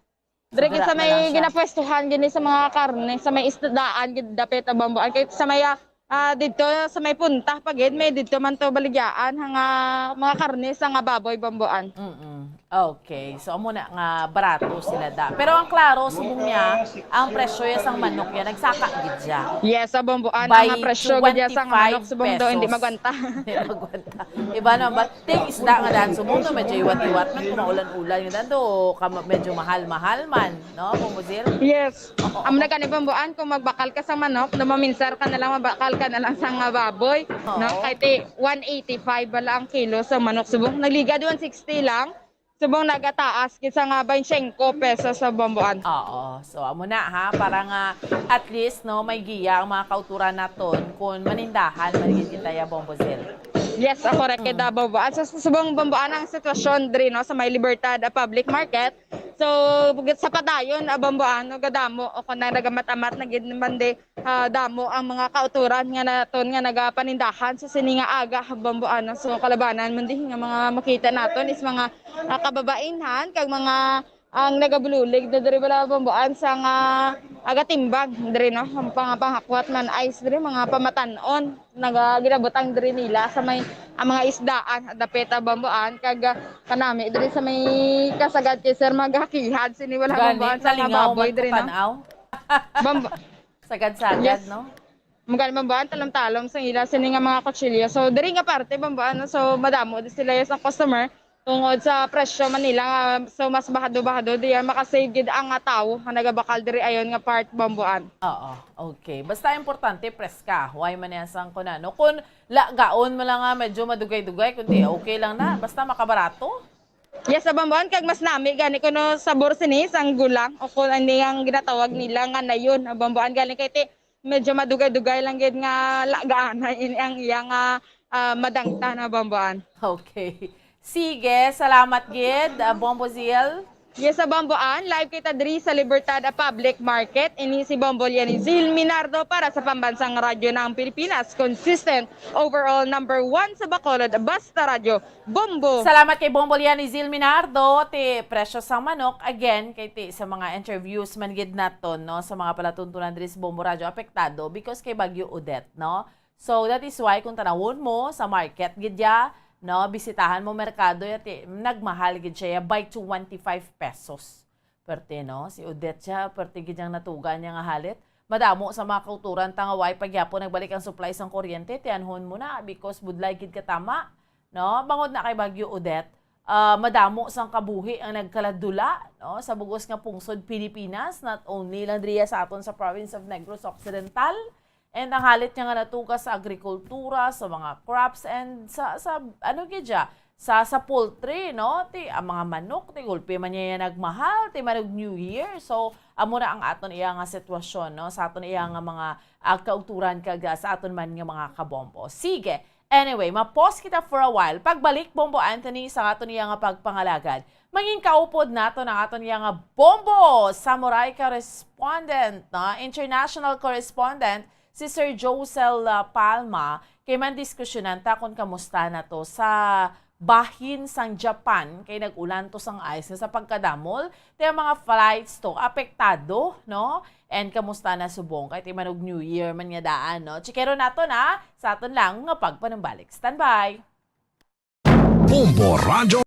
Diri gid Dira sa na may lang siya. Ginapwestuhan gid ni sa mga karne, sa may isdaan gid dapit na Bomboan. Kay sa may ah, ah, dito sa may punta pa gid, may dito man to baligyaan ang ah, mga karne sa nga baboy Bomboan. Mm-mm. Okay. So, amo na nga barato sila da. Pero ang klaro, subong niya, ang presyo ya sang manok ya, nagsaka gid siya. Yes, sa Bomboan, By ang presyo gid ya sang manok twenty-five subong daw hindi pesos. magwanta. Hindi magwanta. Iba na ba? Ting isda nga daan subong, no? Medyo iwat-iwat man, kung maulan-ulan nga daan do, ka-, medyo mahal-mahal man, no, Bombozil? Yes. Amo na gani Bomboan, kung magbakal ka sa manok, no, maminsar ka na lang, mabakal ka na lang sa nga baboy, no? Oo. Kay ti one eighty-five bala ang kilo sa manok subong. Nagligad one sixty lang. Subong nagataas gid sa nga twenty-five pesos sa Bomboan. Oo. So, amo na, ha, para nga at least, no, may giya ang mga kauturan naton kung manindahan man gid kita ya, Bombozil. Yes, ako ra kay Bomboan. Sa subong Bomboan ang sitwasyon diri, no, sa may Libertad ah, Public Market. So, sa padayon, ah, Bomboan, no, gadamo o kung nagamamat-amat na gid man di, ah, damo ang mga kauturan nga naton nga nagapanindahan sa sini nga aga, Bomboan, no. So, kalabanan man di nga mga makita naton is mga ah, kababainhan kag mga ang nagabulig na diri bala Bomboan sa nga agatimbang diri, no, ang pang panghakwat man ice diri, mga pamatan-on naga ginabutang diri nila sa may ang mga isdaan dapit ah, Bomboan kag ah, kanami diri sa may kasagad kay sir magakihad sini bala Gani, Bomboan sa nga nalingaw baboy man diri, ko no. tan-aw. Bombo- Sagad-sagad, Yes. No? Magal Bomboan, talom-talom sang ila sini nga mga kutsilyo. So, diri nga parte, Bomboan, no? So, madamo di sila sa customer tungod sa presyo man nila nga, so, mas bahado-bahado diyan, makasave gid ang nga tawo nga nagabakal diri ayon nga part, Bomboan. Oo, okay. Basta importante, preska. Huway man yan sang kunano. Kung lagaon mo lang nga medyo madugay-dugay, kundi okay lang na. Basta makabarato. Yes, sa Bomboan, kag mas nami gani kuno sabor sini sang gulang o kung ano ang ginatawag nila nga nayon, ang Bomboan gani kay ti medyo madugay-dugay lang gid nga lagaan na ini ang iya nga ah, madangta na Bomboan. Okay. Sige, salamat gid, ah, Bombo Zil. Yes, sa Bomboan, live kita diri sa Libertad ah, Public Market. Ini si Bombo Lianizil Minardo para sa Pambansang Radyo ng Pilipinas. Consistent, overall number one sa Bacolod, Basta Radyo, Bombo. Salamat kay Bombo Lianizil Minardo, ti presyo sang manok, again, kay ti sa mga interviews man gid naton, no, sa mga palatuntunan diri sa Bombo Radyo, apektado because kay Bagyo Odette, no? So, that is why kung tanawon mo sa market gid ya, no, bisitahan mo merkado ya, ti-, nagmahal gid siya ya by twenty-five pesos. Perte, no? Si Odette siya, perte gid yang natugan niya nga halit. Madamo sa mga kauturan ta nga way pagyapon nagbalik ang supply sang kuryente, tiyanhon mo na, because budlay gid katama, no? Bangod na kay Bagyo Odette, ah, madamo sang kabuhi ang nagkaladula, no? Sa bugos nga pungsod Pilipinas, not only lang diriya sa aton sa province of Negros Occidental, and ang halit niya nga natuga sa agrikultura, sa mga crops, and sa, sa, ano gid siya, sa, sa poultry, no? Ti, ang mga manok, ti gulpi man niya yan nagmahal, ti manug New Year. So, amo na ang aton iya nga sitwasyon, no? Sa aton iya nga mga, ah, kauturan kag, ah, sa aton man nga mga kabombo. Sige. Anyway, ma-pause kita for a while. Pagbalik, Bombo Anthony, sa aton iya nga pagpangalagad, mangin kaupod naton ang aton iya nga Bombo Samurai correspondent, no? International correspondent, si Sir Josel, ah, Palma, kay man diskusyonan ta kung kamusta na to sa bahin sang Japan, kay nag-ulan to sang ice nga sa pagkadamol, ti ang mga flights to apektado, no? And kamusta na subong, kay ti manug New Year man nga daan, no? Chikero nato na sa aton lang nga pagpanumbalik. Standby! Bombo Radyo.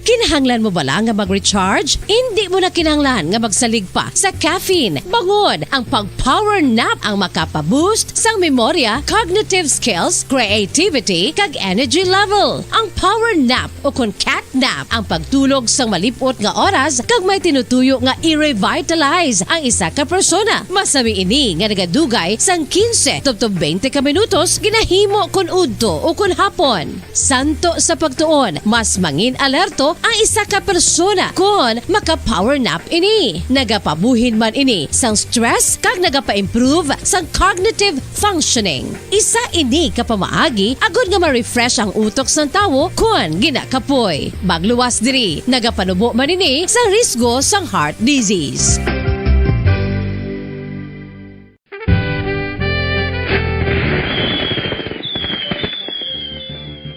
Kinahanglan mo bala nga mag-recharge? Indi mo na kinahanglan nga magsalig pa sa caffeine. Bangod ang pag-power nap ang makapa-boost sang memorya, cognitive skills, creativity, kag energy level. Ang power nap o kon cat nap ang pagtulog sang malip-ot nga oras kag may tinutuyo nga i-revitalize ang isa ka persona. Masami ini nga nagadugay sang quince tubtob twenty ka minutos ginahimo kon udto o kon hapon. Santo sa pagtuon, mas mangin alerto ang isa ka persona kon maka-power nap ini. Nagapabuhin man ini sang stress kag nagapa-improve sang cognitive functioning. Isa ini ka pamaagi agod nga ma-refresh ang utok sang tawo kon ginakapoy. Magluwas diri, nagapanubo man ini sang risgo sang heart disease.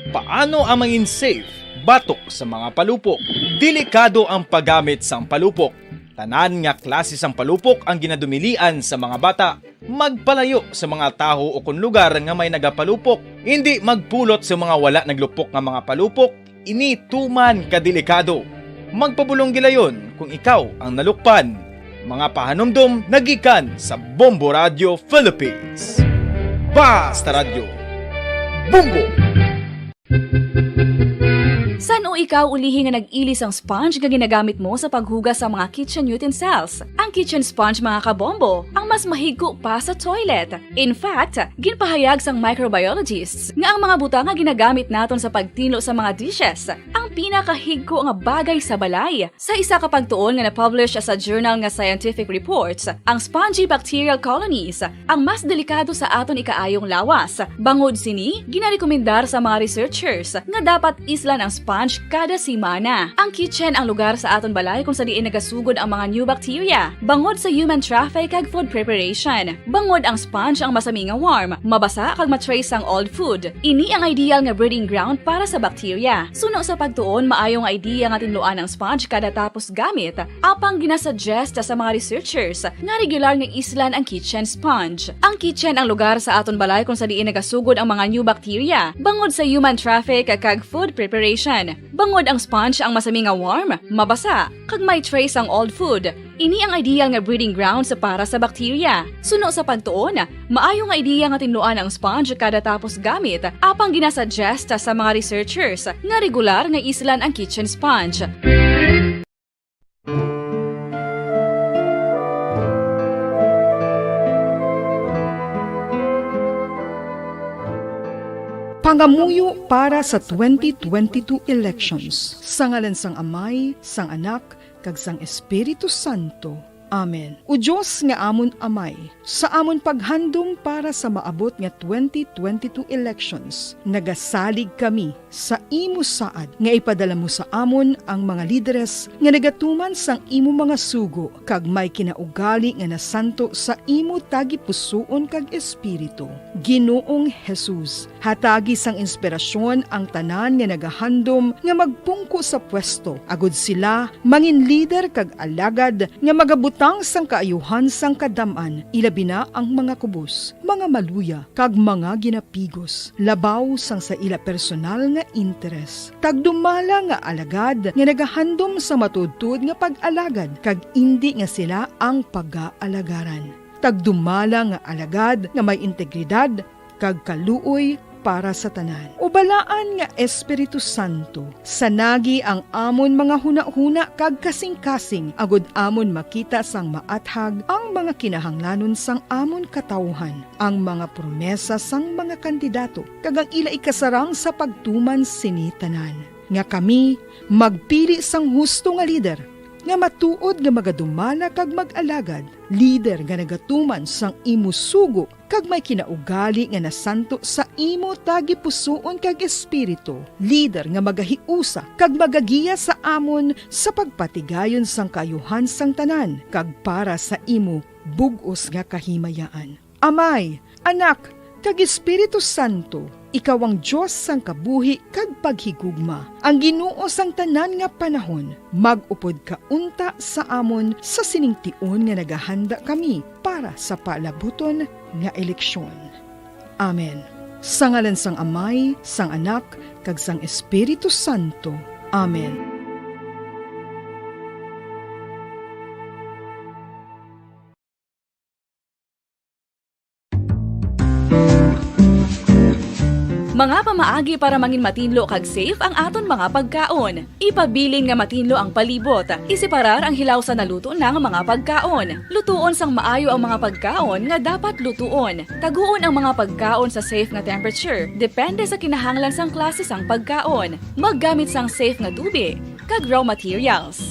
Paano ang mangin safe batok sa mga palupok? Delikado ang paggamit sang palupok. Tanan nga klase sang palupok ang ginadumilian sa mga bata. Magpalayo sa mga tawo o kon lugar nga may nagapalupok. Indi magpulot sa mga wala naglupok nga mga palupok. Ini tuman ka delikado. Magpabulong gilayon kung ikaw ang nalukpan. Mga pahanumdom nagikan sa Bombo Radio Philippines. Basta Radyo, Bombo! San-o ikaw ulihi nga nag-ili sang sponge nga ginagamit mo sa paghugas sa mga kitchen utensils? Ang kitchen sponge, mga kabombo, ang mas mahigko pa sa toilet. In fact, ginpahayag sang microbiologists nga ang mga butang nga ginagamit naton sa pagtinlo sa mga dishes ang pinakahigko nga bagay sa balay. Sa isa ka pagtuon nga na-publish sa journal nga Scientific Reports, ang spongy bacterial colonies ang mas delikado sa aton ikaayong lawas. Bangod sini, ginarekomendar sa mga researchers nga dapat islan ang sponge kada semana. Ang kitchen ang lugar sa aton balay kung sa diin nagasugod ang mga new bacteria. Bangod sa human traffic kag food preparation, bangod ang sponge ang masami nga warm, mabasa kag ma-trace ang old food. Ini ang ideal nga breeding ground para sa bacteria. Suno sa pagtuon, maayo nga idea nga tinluan ang sponge kada tapos gamit. Apang ginasuggest sa mga researchers nga regular nga islan ang kitchen sponge. Ang kitchen ang lugar sa aton balay kung sa diin nagasugod ang mga new bacteria, bangod sa human traffic kag food preparation. Bangod ang sponge ang masami nga warm, mabasa, kag may trace ang old food. Ini ang ideal nga breeding grounds para sa bacteria. Suno sa pagtuon, maayo nga idea nga tinluan ang sponge kada tapos gamit, apang ginasuggest sa mga researchers nga regular nga islan ang kitchen sponge. Pangamuyo para sa twenty twenty-two elections. Sa ngalan sang Amay, sang Anak, kag sang Espiritu Santo. Amen. O Dios nga amon Amay, sa amon paghandom para sa maabot nga twenty twenty-two elections, nagasalig kami sa imo saad nga ipadala mo sa amon ang mga lideres nga nagatuman sang imo mga sugo kag may kinaugali nga nasanto sa imo tagipusoon kag espiritu. Ginoong Jesus, Hatagi sang inspirasyon ang tanan nga nagahandom nga magpungko sa pwesto, agud sila mangin lider kag alagad nga magabutang sang kaayuhan sang kadam-an, ilabi na ang mga kubos, mga maluya, kag mga ginapigos, labaw sang sa ila personal nga interes. Tagdumala nga alagad nga nagahandom sa matuodtuod nga pag-alagad, kag indi nga sila ang pagaalagarang. Tagdumala nga alagad nga may integridad kag kaluoy para sa tanan. O Balaan nga Espiritu Santo, sanagi ang amon mga hunahuna kag kasingkasing, agud amon makita sang maathag ang mga kinahanglanon sang amon katawuhan, ang mga promesa sang mga kandidato, kag ang ila ikasarang sa pagtuman sini tanan, nga kami magpili sang husto nga lider, nga matuod nga magadumala kag mag-alagad, lider nga nagatuman sang imo sugo kag may kinaugali nga nasanto sa imo tagipusoon kag espiritu, lider nga magahiusa kag magagiya sa amon sa pagpatigayon sang kaayuhan sang tanan kag para sa imo bug-os nga kahimayaan. Amay, Anak, kag Espiritu Santo, ikaw ang Dios sang kabuhi kag paghigugma, ang Ginoo sang tanan nga panahon. Mag-upod ka unta sa amon sa sining tion nga nagahanda kami para sa palabuton nga eleksyon. Amen. Sa ngalan sang Amay, sang Anak, kag sang Espiritu Santo. Amen. Mga pamaagi para mangin matinlo kag safe ang aton mga pagkaon. Ipabilin nga matinlo ang palibot. Iseparar ang hilaw sa naluto na nga mga pagkaon. Lutuon sang maayo ang mga pagkaon nga dapat lutuon. Taguon ang mga pagkaon sa safe nga temperature, depende sa kinahanglan sang klase sang pagkaon. Maggamit sang safe nga tubig kag raw materials.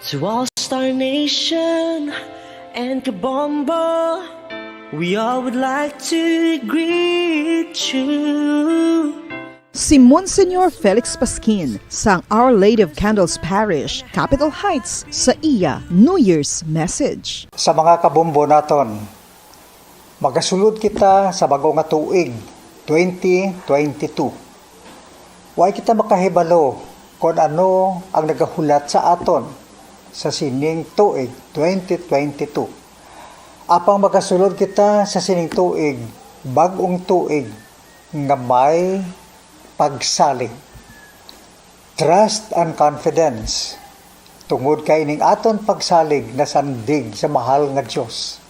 To All Star Nation and Kabombo, we all would like to greet you. Si Monsignor Felix Pasquin sang Our Lady of Candles Parish, Capitol Heights, sa iya New Year's message. Sa mga kabombo naton, magasulod kita sa bag-o nga tuig, twenty twenty-two. Way kita makahibalo kon ano ang nagahulat sa aton sa sining tuig, twenty twenty-two. Apang magasulod kita sa sining tuig, bag-ong tuig nga may pagsalig. Trust and confidence. Tungod kay ining aton pagsalig nasandig sa mahal nga Dios.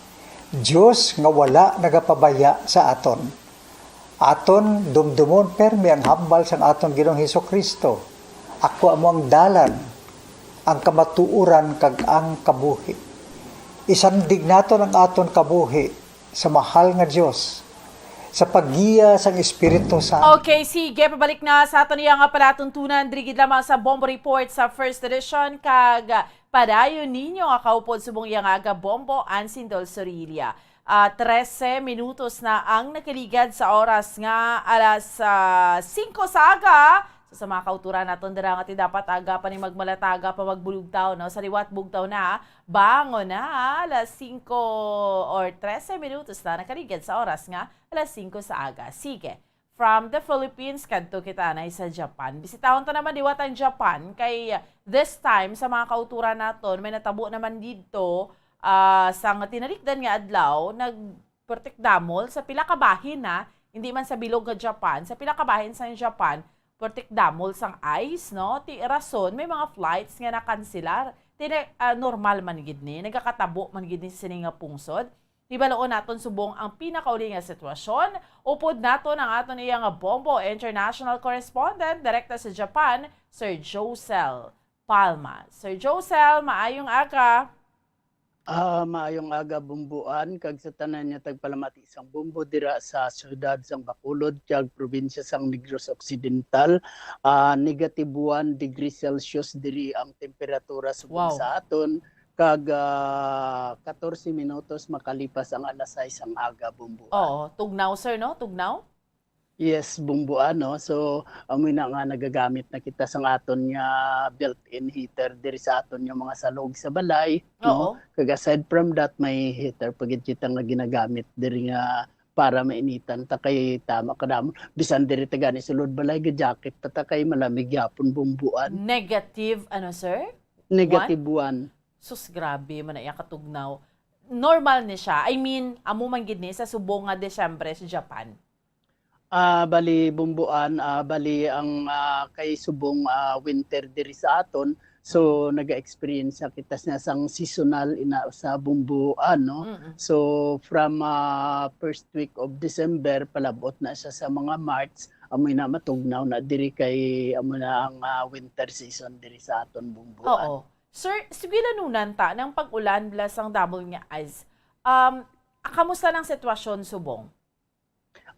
Dios nga wala nagapabaya sa aton. Aton dumdumon permi ang hambal sang aton Ginoong Jesu-Cristo, "Ako amo ang dalan, ang kamatuoran, kag ang kabuhi." Isandig naton ang aton kabuhi sa mahal nga Dios, sa paggiya sang Espiritu Santo. Okay, sige, pabalik na sa aton iya nga palatuntunan, diri gid lamang sa Bombo Report sa First Edition, kag padayon ninyo nga kaupod subong iya nga aga Bombo Ansindol Sorilla. Ah, trese minutos na ang nakaligad sa oras nga alas, ah, singko sa aga. So, sa mga kauturan naton dira nga ti dapat aga pa ni magmalataga pa magbulugtaw, no? Sa liwat bugtaw na, bangon na, alas singko or trese minutos na nakaligad sa oras nga alas singko sa aga. Sige, from the Philippines, kadto kita anay sa Japan. Bisitahon ta naman liwat ang Japan, kay this time, sa mga kauturan naton, may natabo naman didto, ah, sang tinalikdan nga adlaw, nag-, pertik damol sa pila ka bahin, ha, hindi man sa bilog nga Japan, sa pila ka bahin sang Japan, pertik damol sang ice, no? Ti rason, may mga flights nga nakanselar. Ti na-, ah, normal man gid ni, nagakatabo man gid ni sa sini nga pungsod. Hibaloon naton subong ang pinakauli nga sitwasyon. Upod naton ang aton iya nga Bombo International Correspondent direkta sa Japan, Sir Josel Palma. Sir Josel, maayong aga. Ah, maayong aga, Bumbuan, kag sa tanan nga tagpalamati sang Bumbo dira sa siyudad sang Bacolod kag probinsya sang Negros Occidental. Ah, negative one degree Celsius diri ang temperatura subong Wow. sa aton, kag, ah, katorse minutos makalipas ang alas sais sang aga, Bumbuan. Oo, tugnaw, sir, no? Tugnaw? Yes, Bumbuan, no? So, amoy na nga nagagamit na kita sang aton nga built-in heater diri sa aton nga mga salog sa balay, no? Oo. Kag aside from that, may heater pa gid kita nga ginagamit diri nga para mainitan ta kay tama kadamo. Bisan diri ta gani sulod balay, ga-jacket pa ta kay malamig gyapon, Bumbuan. Negative, ano, sir? Negative one. Sus, grabe man na iya katugnaw. Normal ni siya. I mean, amo man gid ni sa subong nga Disyembre sa Japan. Ah, bali, Bumbuan, ah, bali ang, ah, kay subong, ah, winter diri sa aton. So, naga-experience sa kita sa sang seasonal ina sa Bumbuan, no? Mm-mm. So, from, ah, first week of December, palabot na siya sa mga March, amoy na matugnaw na diri kay amo na ang, ah, winter season diri sa aton, Bumbuan. Oo. Sir, sugilanunan ta ng pag-ulan bala sang double nga ice. Um, kamusta ng sitwasyon subong?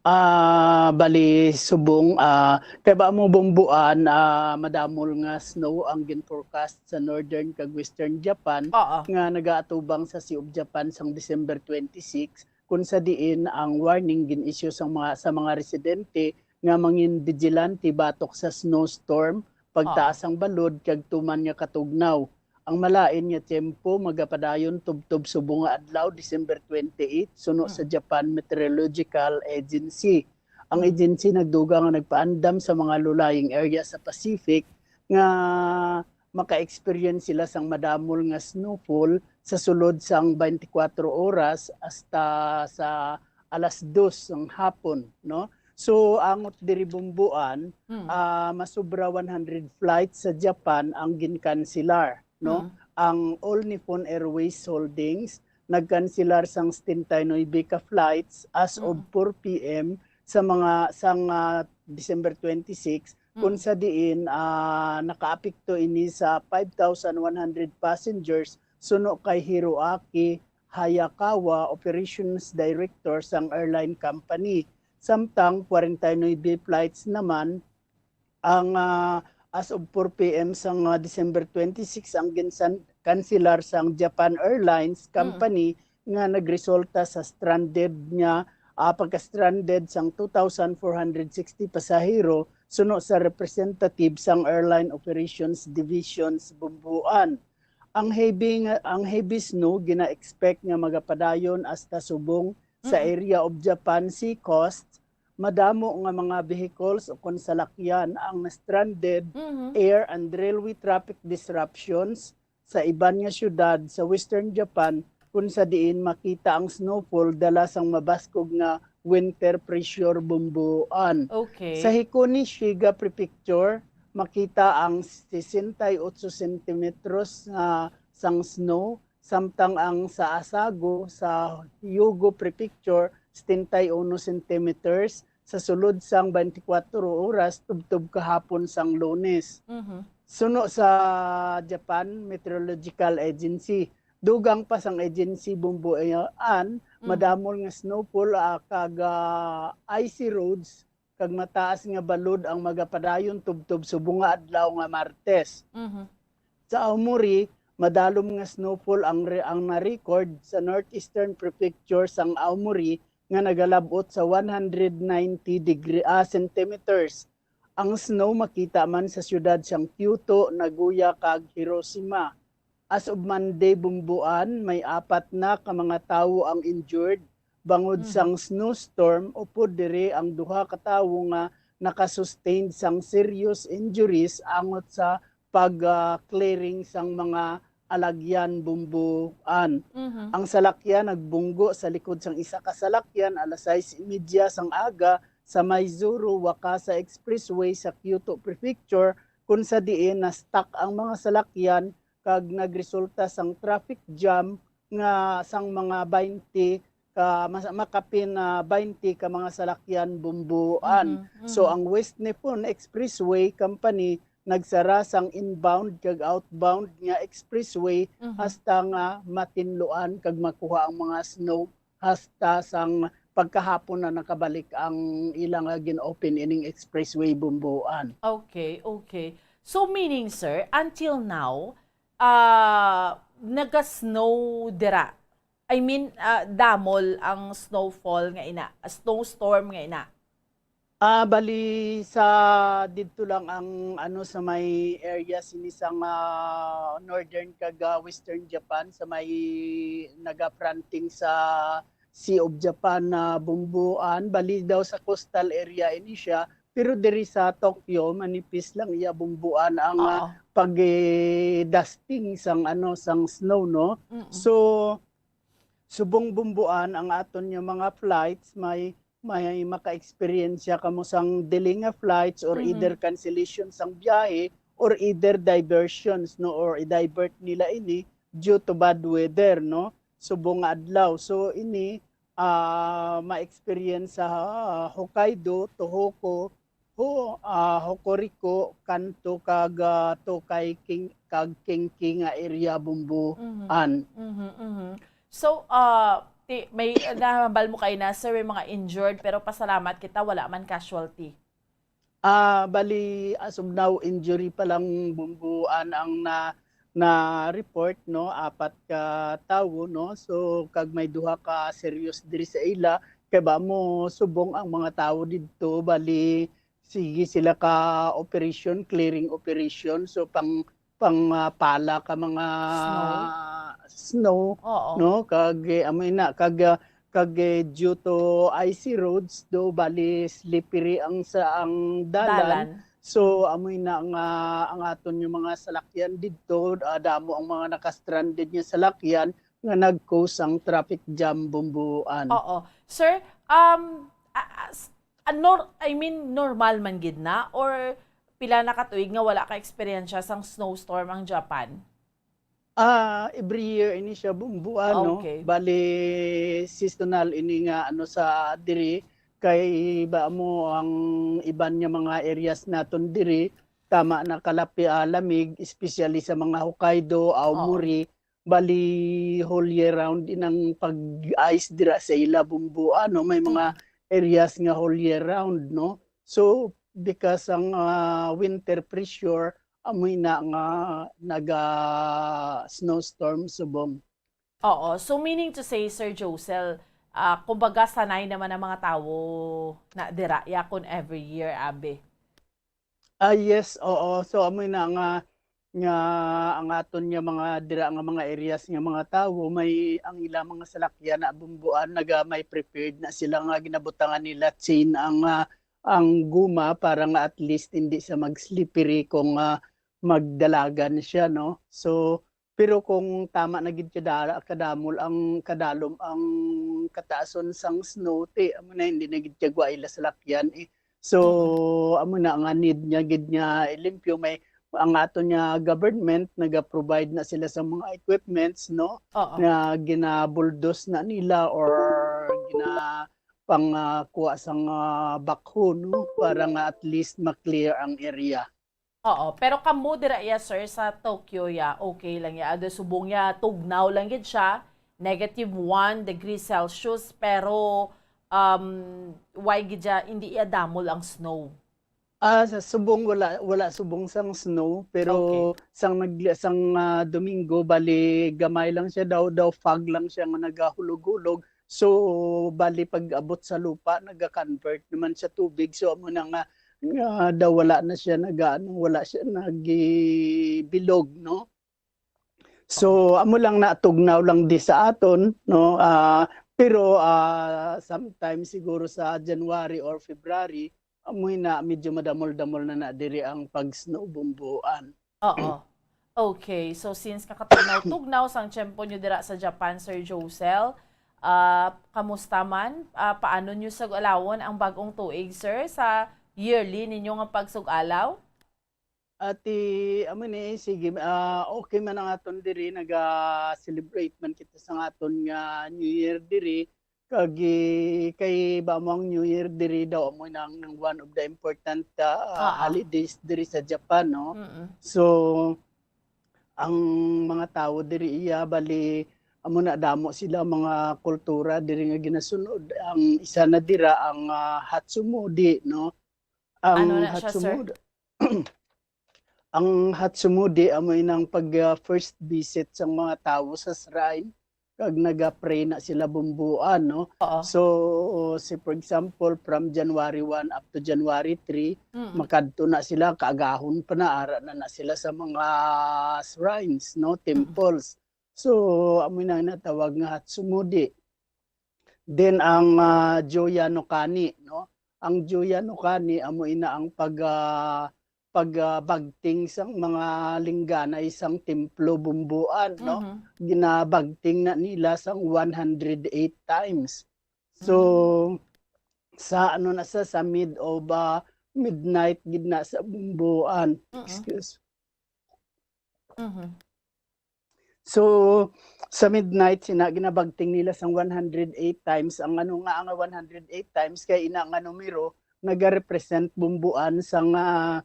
Ah, bali, subong, ah, kay ba mo, Bumbuan, ah, madamol nga snow ang gin-forecast sa northern kag western Japan Oo. nga nagaatubang sa Sea of Japan sang December twenty-six, kun sa diin ang warning gin-issue sa mga, sa mga residente nga mangin vigilante batok sa snowstorm, pagtaas Oo. ang balod, kag tuman nga katugnaw. Ang malain nga tiyempo magapadayon tubtob subong nga adlaw, December twenty-eight, suno sa Mm. Japan Meteorological Agency. Ang Mm. agency nagdugang nga nagpaandam sa mga low-lying area sa Pacific nga maka-experience sila sang madamol nga snowfall sa sulod sang twenty-four oras hasta sa alas dos ng hapon, no? So, angot diri, Bumbuan, Mm. ah, masobra one hundred flights sa Japan ang ginkanselar, no? Mm. Ang All Nippon Airways Holdings nagkanselar sang setenta y nuebe ka flights as of Mm. four P M sa mga, sang, ah, December twenty-six, Mm. kun sa diin, ah, nakaapekto ini sa five thousand one hundred passengers, suno kay Hiroaki Hayakawa, Operations Director sang airline company. Samtang forty-nine flights naman ang, ah, as of four P M sang, ah, December twenty-six ang ginsan-, kanselar sang Japan Airlines Mm. Company nga nagresulta sa stranded nga, ah, pagka-stranded sang two thousand four hundred sixty pasahero, suno sa representative sang Airline Operations Division sa Bumbuan. Ang heavy nga, ang heavy snow gina-expect nga magapadayon hasta subong sa Mm. area of Japan seacoast. Madamo nga mga vehicles o kon salakyan ang na-stranded, Mhm. air and railway traffic disruptions sa iban nga syudad sa Western Japan, kun sa diin makita ang snowfall dala sang mabaskog nga winter pressure, Bumbuan. Okay. Sa Hikone, Shiga Prefecture, makita ang sesenta y ocho centimetros nga sang snow, samtang ang sa Asago, sa Hyogo Prefecture, setenta y uno centimeters sa sulod sang twenty-four oras tubtob kahapon sang Lunes. Mhm. Suno sa Japan Meteorological Agency, dugang pa sang agency, Bumbuan, Mm. madamol nga snowfall, ah, kag, ah, icy roads kag mataas nga balod ang magapadayon tubtob subong nga adlaw nga Martes. Mhm. Sa Aomori, madalom nga snowfall ang re-, ang na-record sa northeastern prefecture sang Aomori nga nagalab-ot sa one hundred ninety degree, ah, centimeters. Ang snow makita man sa siyudad sang Kyoto, Nagoya, kag Hiroshima. As of Monday, Bumbuan, may apat na ka mga tawo ang injured bangod Mm. sang snowstorm, upod diri ang duha ka tawo nga nakasustain sang serious injuries angot sa pag, ah, clearing sang mga alagyan, Bumbuan. Mhm. Ang salakyan nagbunggo sa likod sang isa ka salakyan alas sais y media sang aga sa Maizuru Wakasa Expressway sa Kyoto Prefecture, kun sa diin na-stuck ang mga salakyan kag nagresulta sang traffic jam nga sang mga twenty ka, mas, makapin, ah, twenty ka mga salakyan bumbuan. Mhm, So, mhm. ang West Nippon Expressway Company nagsara sang inbound kag outbound nga expressway Mhm. hasta nga matinluan kag makuha ang mga snow hasta sang pagkahapon na nakabalik ang ila nga gin-open ining expressway bumbuan. Okay, okay. So, meaning, sir, until now, ah, naga-snow dira? I mean, ah, damol ang snowfall nga ina, snowstorm nga ina? Ah, bali sa didto lang ang ano, sa may area sini sang, ah, northern kag, ah, western Japan, sa may nagafronting sa Sea of Japan na bumbuan. Bali daw sa coastal area ini siya, pero diri sa Tokyo, manipis lang iya bumbuan ang, ah, Oo. pag-dusting sang ano, sang snow, no? Mm. So, subong bumbuan ang aton nga mga flights, may, may maka-experience siya kamo sang delay nga flights or Mhm. either cancellation sang biyahe or either diversions, no, or i-divert nila ini due to bad weather, no, subong nga adlaw. So, ini, ah, ma-experience sa Hokkaido, Tohoku, Ho-, ah, Hokuriku, Kanto, kag, ah, Tokai, King-, kag Kinki nga area, Mhm. bumbuan. Mhm, mhm. So, ah, ti-, may, nahambal mo kaina, sir, may mga injured, pero pasalamat kita, wala man casualty. Ah, bali, as of now, injury pa lang bumbuan ang na, na-report, no? Apat ka tawo, no? So, kag may duha ka serious diri sa ila. Kay ba mo, subong ang mga tawo didto, bali, sige sila ka operation, clearing operation. So, pang, pang, ah, pala ka mga Snow? snow, Oo. no? Kag, eh, amo ina, kag, ah, kag, eh, due to icy roads, do bali slippery ang sa, ang dalan. Dalan. So, amo ina nga ang aton nga mga salakyan didto, ah, damo ang mga naka-stranded nga salakyan nga nag-cause ang traffic jam bumbuan. Oo. Sir, um, a-, as-, a-, nor-, I mean, normal man gid na, or pila na ka tuig nga wala ka eksperyensya sang snowstorm ang Japan? Ah, every year ini siya bumbuan, no? Okay. Bali, seasonal ini nga ano sa diri, kay ba mo ang iban nga mga areas naton diri, tama na kalapi, ah, lamig, especially sa mga Hokkaido, Oo. Aomori, bali whole year round din ang pag-ice dira sa ila bumbuan, no? May mga Mm. areas nga whole year round, no? So, because ang, ah, winter pressure, amoy na nga naga snowstorm subong. Oo. So, meaning to say, Sir Josel, ah, kumbaga, sanay naman ang mga tawo na dira, yakon every year, abi. Ah, yes, oo. So, amoy na nga, nga ang aton nga mga dira nga mga areas nga mga tawo, may ang ila mga salakyan na bumbuan, naga, may prepared na sila nga ginabutangan nila chain ang, ah, ang guma para nga at least hindi siya mag-slippery kung, ah, magdalagan siya, no? So, pero kung tama na gid kada-, kadamol ang, kadalom ang kataason sang snow, ti, amo na, hindi na gid siya gwa ila salakyan, eh. So, Mm. amo na nga need niya gid niya ilimpyo. May, ang aton nga government naga-provide na sila sa mga equipments, no? Oo. Nga gina-bulldoze na nila or gina-, pang, ah, kuha sang, ah, backhoe, no? Para nga at least ma-clear ang area. Oo, pero kamo dira iya, sir, sa Tokyo ya, okay lang ya. Ado subong ya, tugnaw lang gid siya, negative one degree Celsius, pero, um, why gid ya, hindi iya damol ang snow? Ah, sa subong wala, wala subong sang snow, pero Okay. sang nag-, sang, ah, Domingo, bali gamay lang siya daw, daw fog lang siya nga nagahulog-hulog. So, bali pag-abot sa lupa, naga-convert naman sa tubig. So, amo na nga, nga daw wala na siya nag-, ano, wala siya nagibilog, no? So, amo lang na tugnaw lang di sa aton, no? Ah, pero, ah, sometime siguro sa January or February, amoy na medyo madamol-damol na na diri ang pag-snow bumbuan. Oo. Okay. So, since kakatugnaw-tugnaw sang tiyempo nyo dira sa Japan, Sir Josel, ah, kamusta man? Ah, paano nyo sag-alawon ang bag-ong tuig, sir, sa yearly ninyo nga pagsug-alaw? Ati, amo ni, sige, ah, okay man ang aton diri, naga-celebrate man kita sa aton nga New Year diri. Kag, eh, kay ba mo ang New Year diri daw amo nang one of the important, ah, Ah, ah. holidays diri sa Japan, no? Mm-mm. So, ang mga tawo diri iya bali amo na damo sila mga kultura diri nga ginasunod. Ang isa na dira ang, ah, Hatsumodi, no? Ang Ano na siya, sir? Hatsumodi, ang Hatsumodi amo inang pag, ah, first visit sang mga tawo sa shrine kag naga-pray na sila bumbuan, no? Oo. So, si for example, from January one up to January three, Mm. makadto na sila, kaagahon pa na, ara na na sila sa mga shrines, no? Mm. Temples. So, amo na natawag nga Hatsumodi. Then ang, ah, Joya no Kani, no? Ang Joya no Kani amo ina ang pag, ah, pag, ah, bagting sang mga lingganay sang templo bumbuan, no? Mhm. Ginabagting na nila sang one hundred eight times. So, Mm. sa ano na sa, sa mid of, ah, midnight gid na sa bumbuan. Mm. Excuse. Mhm. So, sa midnight, sina ginabagting nila sang one hundred eight times. Ang ano nga ang one hundred eight times kay ina nga numero nagarepresent bumbuan sang, ah,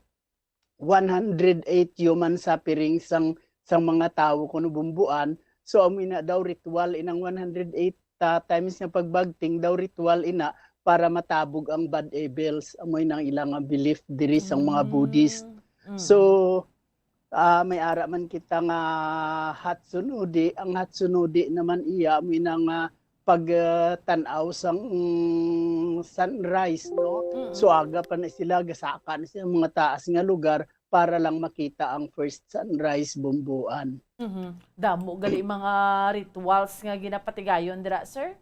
one hundred eight human suffering sang, sang mga tawo kuno bumbuan. So, amo ina daw ritual inang one hundred eight ta-, times nga pagbagting daw ritual ina para matabog ang bad evils. Amo ina ang ilang belief diri sang mga Buddhist. Mm. So, ah, may ara man kita nga Hatsunodi. Ang Hatsunodi naman iya, amo ina nga pag, ah, tan-aw sang, mm, sunrise, no? Mm. So, aga pa na sila, gasaka na sila mga taas nga lugar para lang makita ang first sunrise, bumbuan. Mhm. Damo gali mga rituals nga ginapatigayon dira, sir?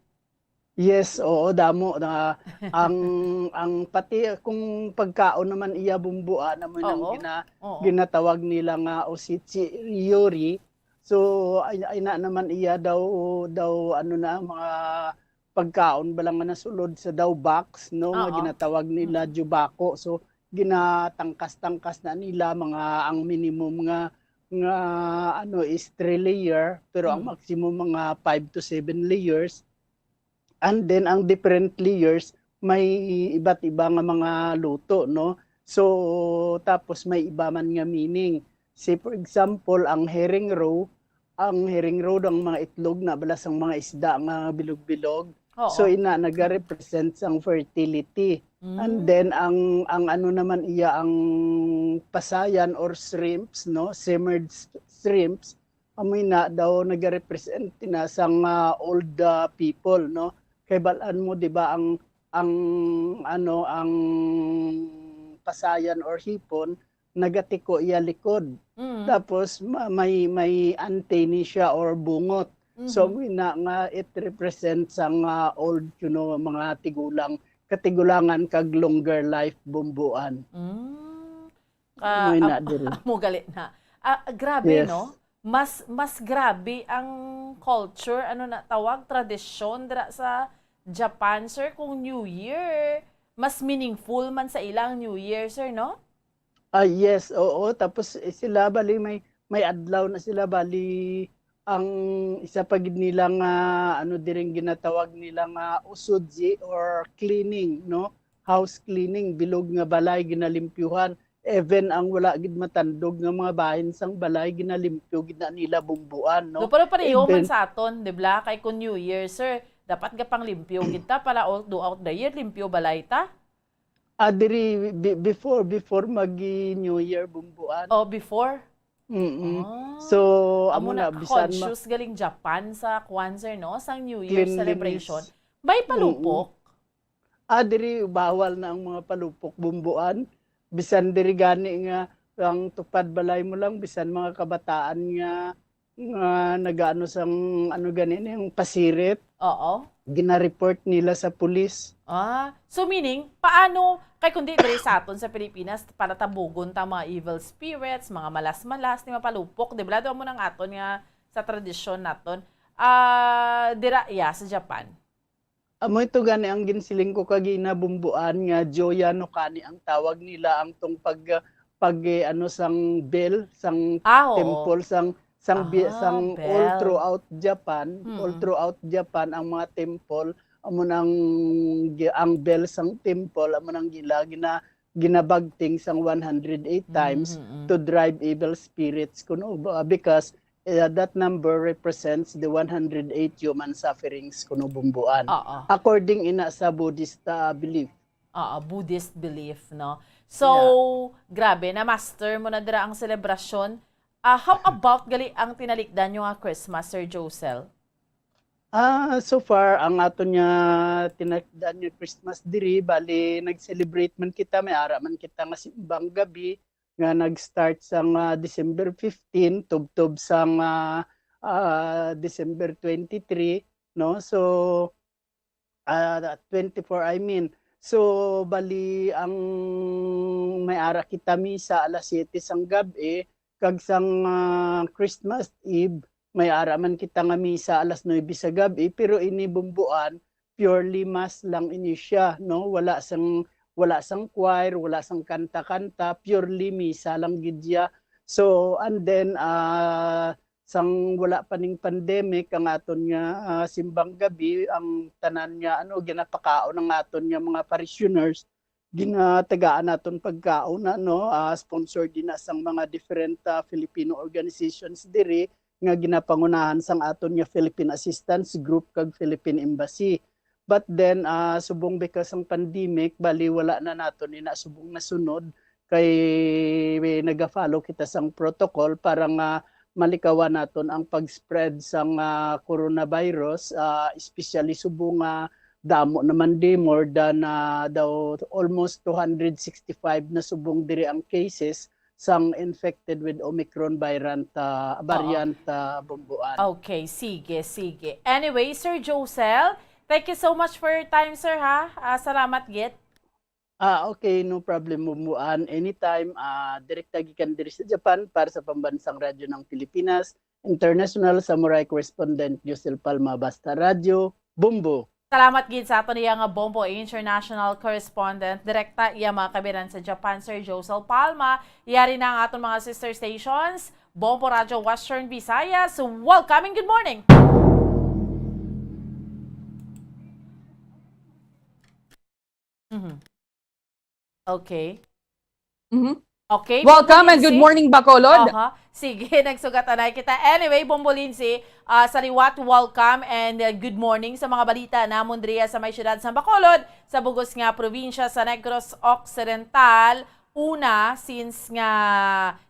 Yes, oo, damo na ang, ang pati kung pagkaon naman iya bumbuan, amo nang Oo. gina-, Oo. ginatawag nila nga osechi ryori. So, ay, ay na naman iya daw, daw ano na, mga pagkaon ba lang nga nasulod sa daw box, no, nga Oo. ginatawag nila Mm. jubako. So, ginatangkas-tangkas na nila mga, ang minimum nga, nga ano is three layer, pero ang Mm. maximum mga five to seven layers. And then ang different layers may iba't iba nga mga luto, no? So, tapos may iba man nga meaning. Say, for example, ang herring roe, ang herring roe, ang mga itlog na bala sang mga isda nga bilog-bilog. Oo. So, ina, nagarepresent sang fertility. And Mm. then, ang, ang ano naman iya, ang pasayan or shrimps, no? Simmered s-, shrimps, amoy na daw nagarepresent na sang, ah, old, ah, people, no? Kay balaan mo, di ba, ang, ang, ano, ang pasayan or hipon, nagatiko iya likod. Mm. Tapos ma-, may, may antennae siya or bungot. So, Mhm. amo na nga it represents ang, ah, old, you know, mga tigulang, katigulangan kag longer life bumbuan. Mm. Ka-, May na am-, diri. Amo gali na. Ah, grabe, Yes. no? Mas, mas grabe ang culture, ano na tawag, tradisyon dira sa Japan, sir, kung New Year. Mas meaningful man sa ilang New Year, sir, no? Ah, yes, oo. Tapos, eh, sila bali may, may adlaw na sila bali ang isa pa gid nila nga, ano, diring ginatawag nila nga usuji or cleaning, no? House cleaning, bilog nga balay ginalimpyuhan. Even ang wala gid matandog nga mga bahin sang balay, ginalimpyo gid na nila bumbuan, no? No, pero pareho man Even sa aton, di ba? Kay kung New Year, sir, dapat gapanglimpyo gid ta para all throughout the year, limpyo balay ta. Ah, diri, be-, before, before mag-, New Year bumbuan. Oh, before? Mm-mm. Ah. So, Amo amo na, na, bisan ma- conscious galing Japan sa kwan, sir, no? Sang New Year Cleanliness. Celebration. May Mm-mm. palupok? Ah, diri, bawal na ang mga palupok bumbuan. Bisan diri gani nga ang tupad balay mo lang, bisan mga kabataan nga, nga nagaano sang, ano gani, yung pasirit. Oo. Gina-report nila sa pulis. Ah, so meaning, paano, kay kundi diri sa aton sa Pilipinas, para tabugon ta mga evil spirits, mga malas-malas, ni mapalupok, di ba? Daw mo nang aton nga sa tradisyon naton. Ah, dira, yeah, sa Japan. Amo ito gani ang ginsiling ko kagina, bumbuan, nga Joya no Kani ang tawag nila, ang tong pag, pag, eh, ano, sang bell, sang Ah, oo. temple, sang, sang bi-, Ah, sang all bell. throughout Japan, all Mm. throughout Japan ang mga temple, amo nang gi-, ang bell sang temple, amo nang gila-, gina-, ginabagting sang one hundred eight times Mm, mm. to drive evil spirits kuno ba, because, uh, that number represents the one hundred eight human sufferings kuno, Bumbuan. Oo. According ina sa Buddhist, uh, belief. Oo, Buddhist belief, no? So, Yeah. grabe, na-master mo na dira ang selebrasyon. Ah, how about gali ang tinalikdan nyo nga Christmas, Sir Josel? Ah, so far, ang aton nga tinalikdan nga Christmas diri, bali, nag-celebrate man kita, may ara man kita nga simbang gabi nga nag-start sang, ah, December fifteen, tubtob sang, ah, ah, December twenty-three, no? So, ah, twenty-four, I mean. So, bali, ang may ara kita misa alas siyete sang gab-i, kag sang, ah, Christmas Eve, may ara man kita nga misa alas nuebe sa gab-i, pero ini, Bumbuan, purely mass lang ini siya, no? Wala sang, wala sang choir, wala sang kanta-kanta, purely misa lang gid siya. So, and then, ah, sang wala pa ning pandemic, ang aton nga, ah, simbang gabi, ang tanan nga, ano, ginapakaon ang aton nga mga parishioners, ginatagaan naton pagkaon na, no, ah, sponsored din na sang mga different, ah, Filipino organizations diri nga ginapangunahan sang aton nga Philippine Assistance Group kag Philippine Embassy. But then, ah, subong because ang pandemic, bali wala na naton ina subong nasunod kay naga-follow kita sang protocol para nga malikawan naton ang pag-spread sang, ah, coronavirus, ah, especially subong nga damo naman di, more than, ah, daw almost two hundred sixty-five na subong diri ang cases sang infected with Omicron variant, ah, Oo. variant, ah, Bumbuan. Okay, sige, sige. Anyway, Sir Josel, thank you so much for your time, sir, ha? Ah, salamat gid. Ah, okay, no problem, Bumbuan. Anytime, ah, direkta gikan diri sa Japan para sa Pambansang Radyo ng Pilipinas, International Samurai Correspondent Josel Palma, Basta Radyo, Bombo. Salamat gid sa aton iya nga Bombo International Correspondent. Direkta iya mga kabiran sa Japan, Sir Josel Palma. Yari na ang aton mga sister stations, Bombo Radyo Western Visayas. Welcome and good morning! Mhm. Okay. Mhm. Okay, Welcome and good Lindsay. morning, Bacolod. Aha. Sige, nagsugatanay kita. Anyway, Bombo Lindsay, ah, sa liwat, welcome and, uh, good morning sa mga balita namon diriya sa may siyudad sa Bacolod, sa bugos nga probinsya sa Negros Occidental. Una, since nga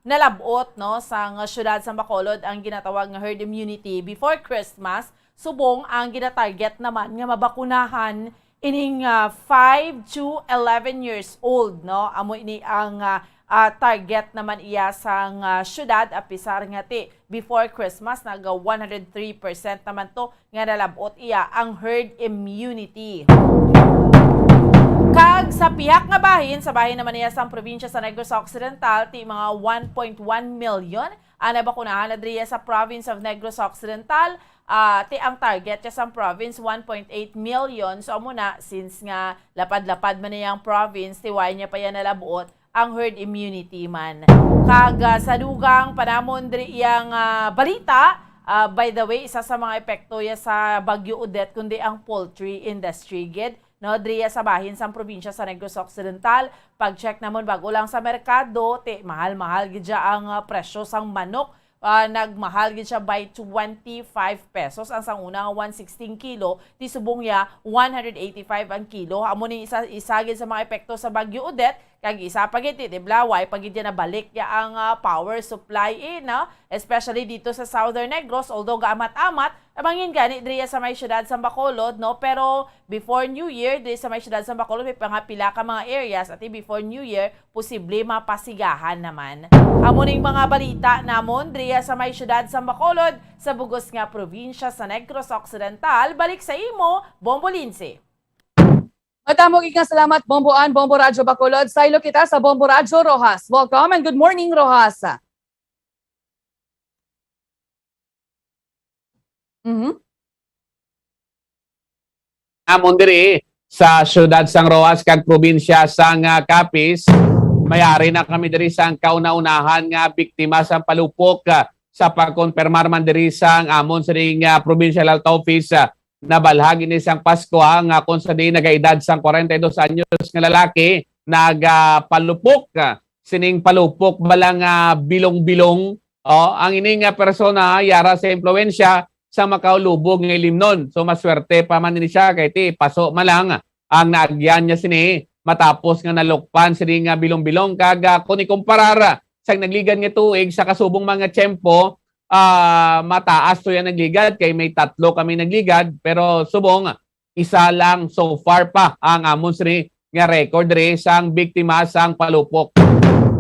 nalab-ot, no, sang siyudad sa Bacolod ang ginatawag nga herd immunity before Christmas, subong ang ginatarget naman nga mabakunahan ining, ah, five to eleven years old, no? Amo ini ang, ah, ah, target naman iya sang, ah, siyudad, apisar nga ti before Christmas, naga one hundred three percent naman to nga nalab-ot iya ang herd immunity. Kag sa pihak nga bahin, sa bahin naman iya sang probinsya sa Negros Occidental, ti mga one point one million ang nabakunahan na diriya sa province of Negros Occidental. Ah, ti ang target siya sang province, one point eight million. So, amo na, since nga lapad-lapad man niya ang province, ti wala niya pa yan nalab-ot ang herd immunity man. Kag, ah, sa dugang panamon diri iyang, ah, balita, ah, by the way, isa sa mga epekto ya sa Bagyo Odette, kundi ang poultry industry gid, no, diriya sa bahin sang probinsya sa Negros Occidental. Pag-check namon bago lang sa merkado, ti mahal-mahal gid siya ang, ah, presyo sang manok. Ah, nagmahal gid siya by twenty-five pesos. Ang sang una nga one sixty kilo, ti subong ya one hundred eighty-five ang kilo. Amo ni isa, isa gid sa mga epekto sa Bagyo Odette. Kag isa pa gid, ti, di ba, way pa gid ya nabalik ya ang, ah, power supply, eh, no? Especially dito sa Southern Negros, although gaamat-amat, mangin gani diriya sa may siyudad sa Bacolod, no? Pero before New Year, diri sa may siyudad sa Bacolod, may pangapila ka mga areas, ati before New Year, posible mapasigahan naman. Amo ning mga balita namon diriya sa may siyudad sa Bacolod, sa bugos nga probinsya sa Negros Occidental. Balik sa imo, Bombo Lindsay. Madamo gid nga salamat, Bombo Ann, Bombo Radyo Bacolod. Saylo kita sa Bombo Radyo Roxas. Welcome and good morning, Roxas. Mhm. Amon diri sa siyudad sang Roxas kag probinsya sang, ah, Capiz, may ari na kami diri sang kauna-unahan nga biktima sang palupok, ah, sa pagkonfirmar man diri sang amon sining, ah, provincial health office, ah, nabalhag ini sang Pasko, ha, nga kung sa diin nagaedad sang kwarenta y dos anyos nga lalaki nagapalupok, ah, sining palupok bala nga bilong-bilong. Oh, ang ini nga persona yara sa impluwensya sa makaulubog nga ilimnon. So, maswerte pa man ini siya kay ti paso man lang ang naagyan niya sini matapos nga nalukpan sini nga bilong-bilong. Kag, ah, kung ikumparar sang nagligad nga tuig sa kasubong mga tiyempo, ah, mataas to yang nagligad kay may tatlo kami nagligad, pero subong isa lang so far pa ang amon sini nga record diri sang biktima sang palupok.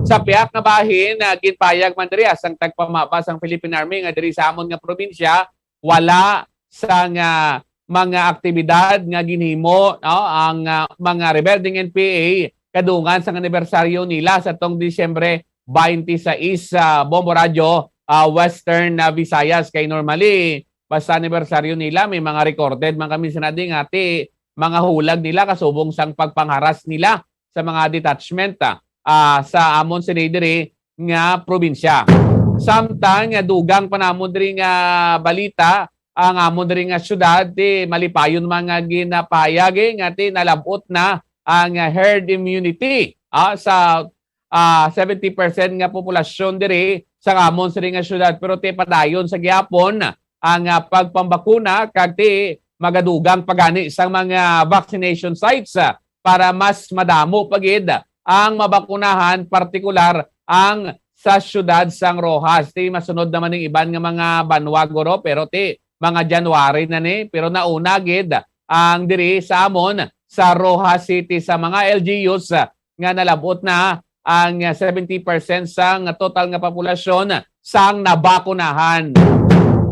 Sa pihak nga bahin, ah, ginpahayag man diri, ah, sang tagpamaba sang Philippine Army nga diri sa amon nga probinsya, wala sang, ah, mga aktibidad nga ginhimo, no, ang, ah, mga rebeldeng N P A kadungan sang anibersaryo nila sa tong Disyembre twenty-six sa Bombo Radyo, ah, Western, ah, Visayas. Kay normally, basta anibersaryo nila, may mga recorded man kami sinadi nga ti mga hulag nila kasubong sang pagpangharas nila sa mga detachment, ah, ah, sa amon sini diri nga probinsya. Samtang nga dugang pa namon diri nga balita, ang amon diri nga syudad, ti malipayon man nga ginapahayag, eh, nga ti nalab-ot na ang herd immunity, ah, sa, ah, seventy percent nga populasyon diri sa amon sini nga syudad, pero ti padayon sa gihapon ang, ah, pagpambakuna kag ti magadugang pa gani sang mga vaccination sites, ah, para mas madamo pa gid ang mabakunahan, partikular ang sa siyudad sang Roxas. Ti masunod naman ning iban nga mga banwa, guro, pero ti mga January na ni, pero nauna gid ang diri sa amon sa Roxas City sa mga L G Us, ah, nga nalab-ot na ang seventy percent sang total nga populasyon sang nabakunahan.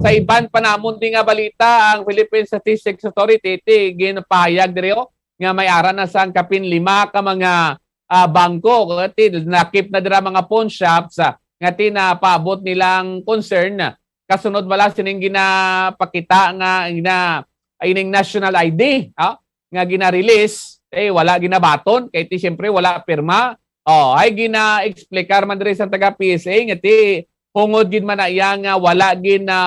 Sa iban pa namon di nga balita, ang Philippine Statistics Authority ti ginpahayag diri, oh, nga may ara na sang kapin lima ka mga, ah, bangko, ti nakip na dira mga pawn shops, ah, nga ti napaabot nilang concern kasunod bala sining ginapakita nga, nga ining national I D, ah, nga gina-release, eh, wala ginabaton, kay ti siyempre wala pirma. Oh, ay gina-explicar man diri sa taga P S A nga ti hungod gid man na iya nga wala gina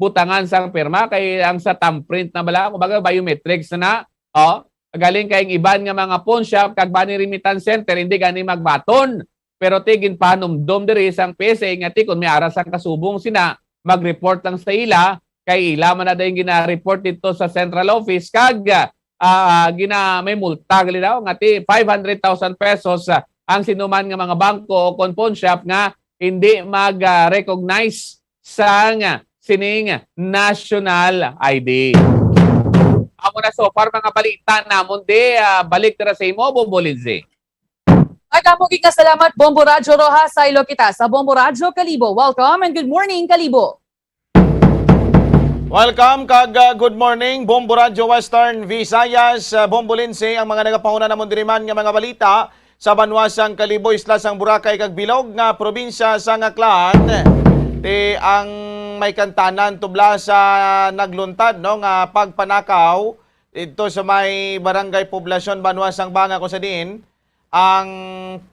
butangan sang pirma, kay ang sa thumbprint na bala, kumbaga biometrics na na. Oh, galing kay ang iban nga mga pawn shop kag money remittance center, hindi gani magbaton. Pero ti ginpahanumdom diri sang P S A nga ti kon may ara sang kasubong sina, mag-report lang sa ila, kay ila man na dayon gina-report dito sa central office kag, ah, gina-, may multa gali daw nga ti five hundred thousand pesos, ah, ang sinuman nga mga bangko o kon pawn shop nga hindi mag, ah, recognize sang sining national I D. Amo na so far mga balita namon di, ah, balik dira sa imo, Bombo Lindsay. Ay, damo gid nga salamat, Bombo Radyo Roxas. Saylo kita sa Bombo Radyo Kalibo. Welcome and good morning, Kalibo. Welcome kag, uh, good morning, Bombo Radyo Western Visayas. Uh, Bombo Lindsay, ang mga nagapahuna namon diri man nga mga balita sa banwa sang Kalibo, isla sang Boracay kag bilog nga probinsya sang Aklan. Ti ang may kantanan tubla sa nagluntad, no, nga pagpanakaw didto sa may barangay Poblacion, banwa sang Banga, kung sa diin ang,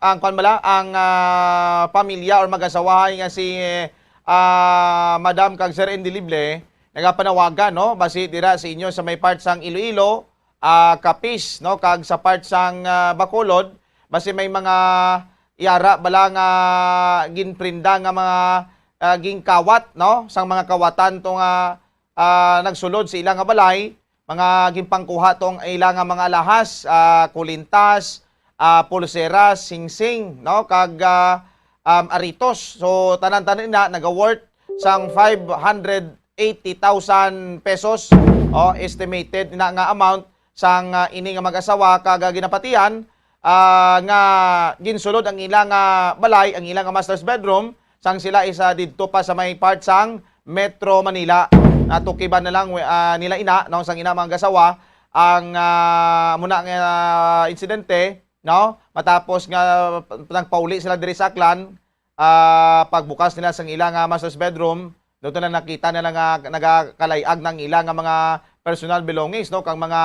ang, kwan bala, ang, ah, pamilya or mag-asawahay nga si, ah, Madam kag Sir Indelible, nagapanawagan, no, basi dira sa inyo sa may part sang Iloilo, ah, Capiz, no, kag sa part sang, ah, Bacolod, basi may mga yara bala nga ginprinda nga mga, ah, gingkawat, no, sang mga kawatan to nga, ah, nagsulod sa ila nga balay, mga ginpangkuha tong ila nga mga alahas, ah, kulintas, ah, pulseras, singsing, no, kag, ah, um, aritos. So, tanan-tanan na naga-worth sang five hundred eighty thousand pesos, oh, estimated na nga amount sang, ah, ini nga mag-asawa kag, ah, ginapatihan, ah, nga ginsulod ang ila nga balay, ang ila nga master's bedroom, sang sila isa didto pa sa may part sang Metro Manila. Natukiban na lang, ah, nila ina, no, sang ina mga gasawa ang, ah, muna nga insidente, no? Matapos nga nagpauli sila diri sa Aklan, ah, pagbukas nila sang ila nga master's bedroom, doon na nakita nila nga nagakalay-ag ng ila nga mga personal belongings, no? Kang mga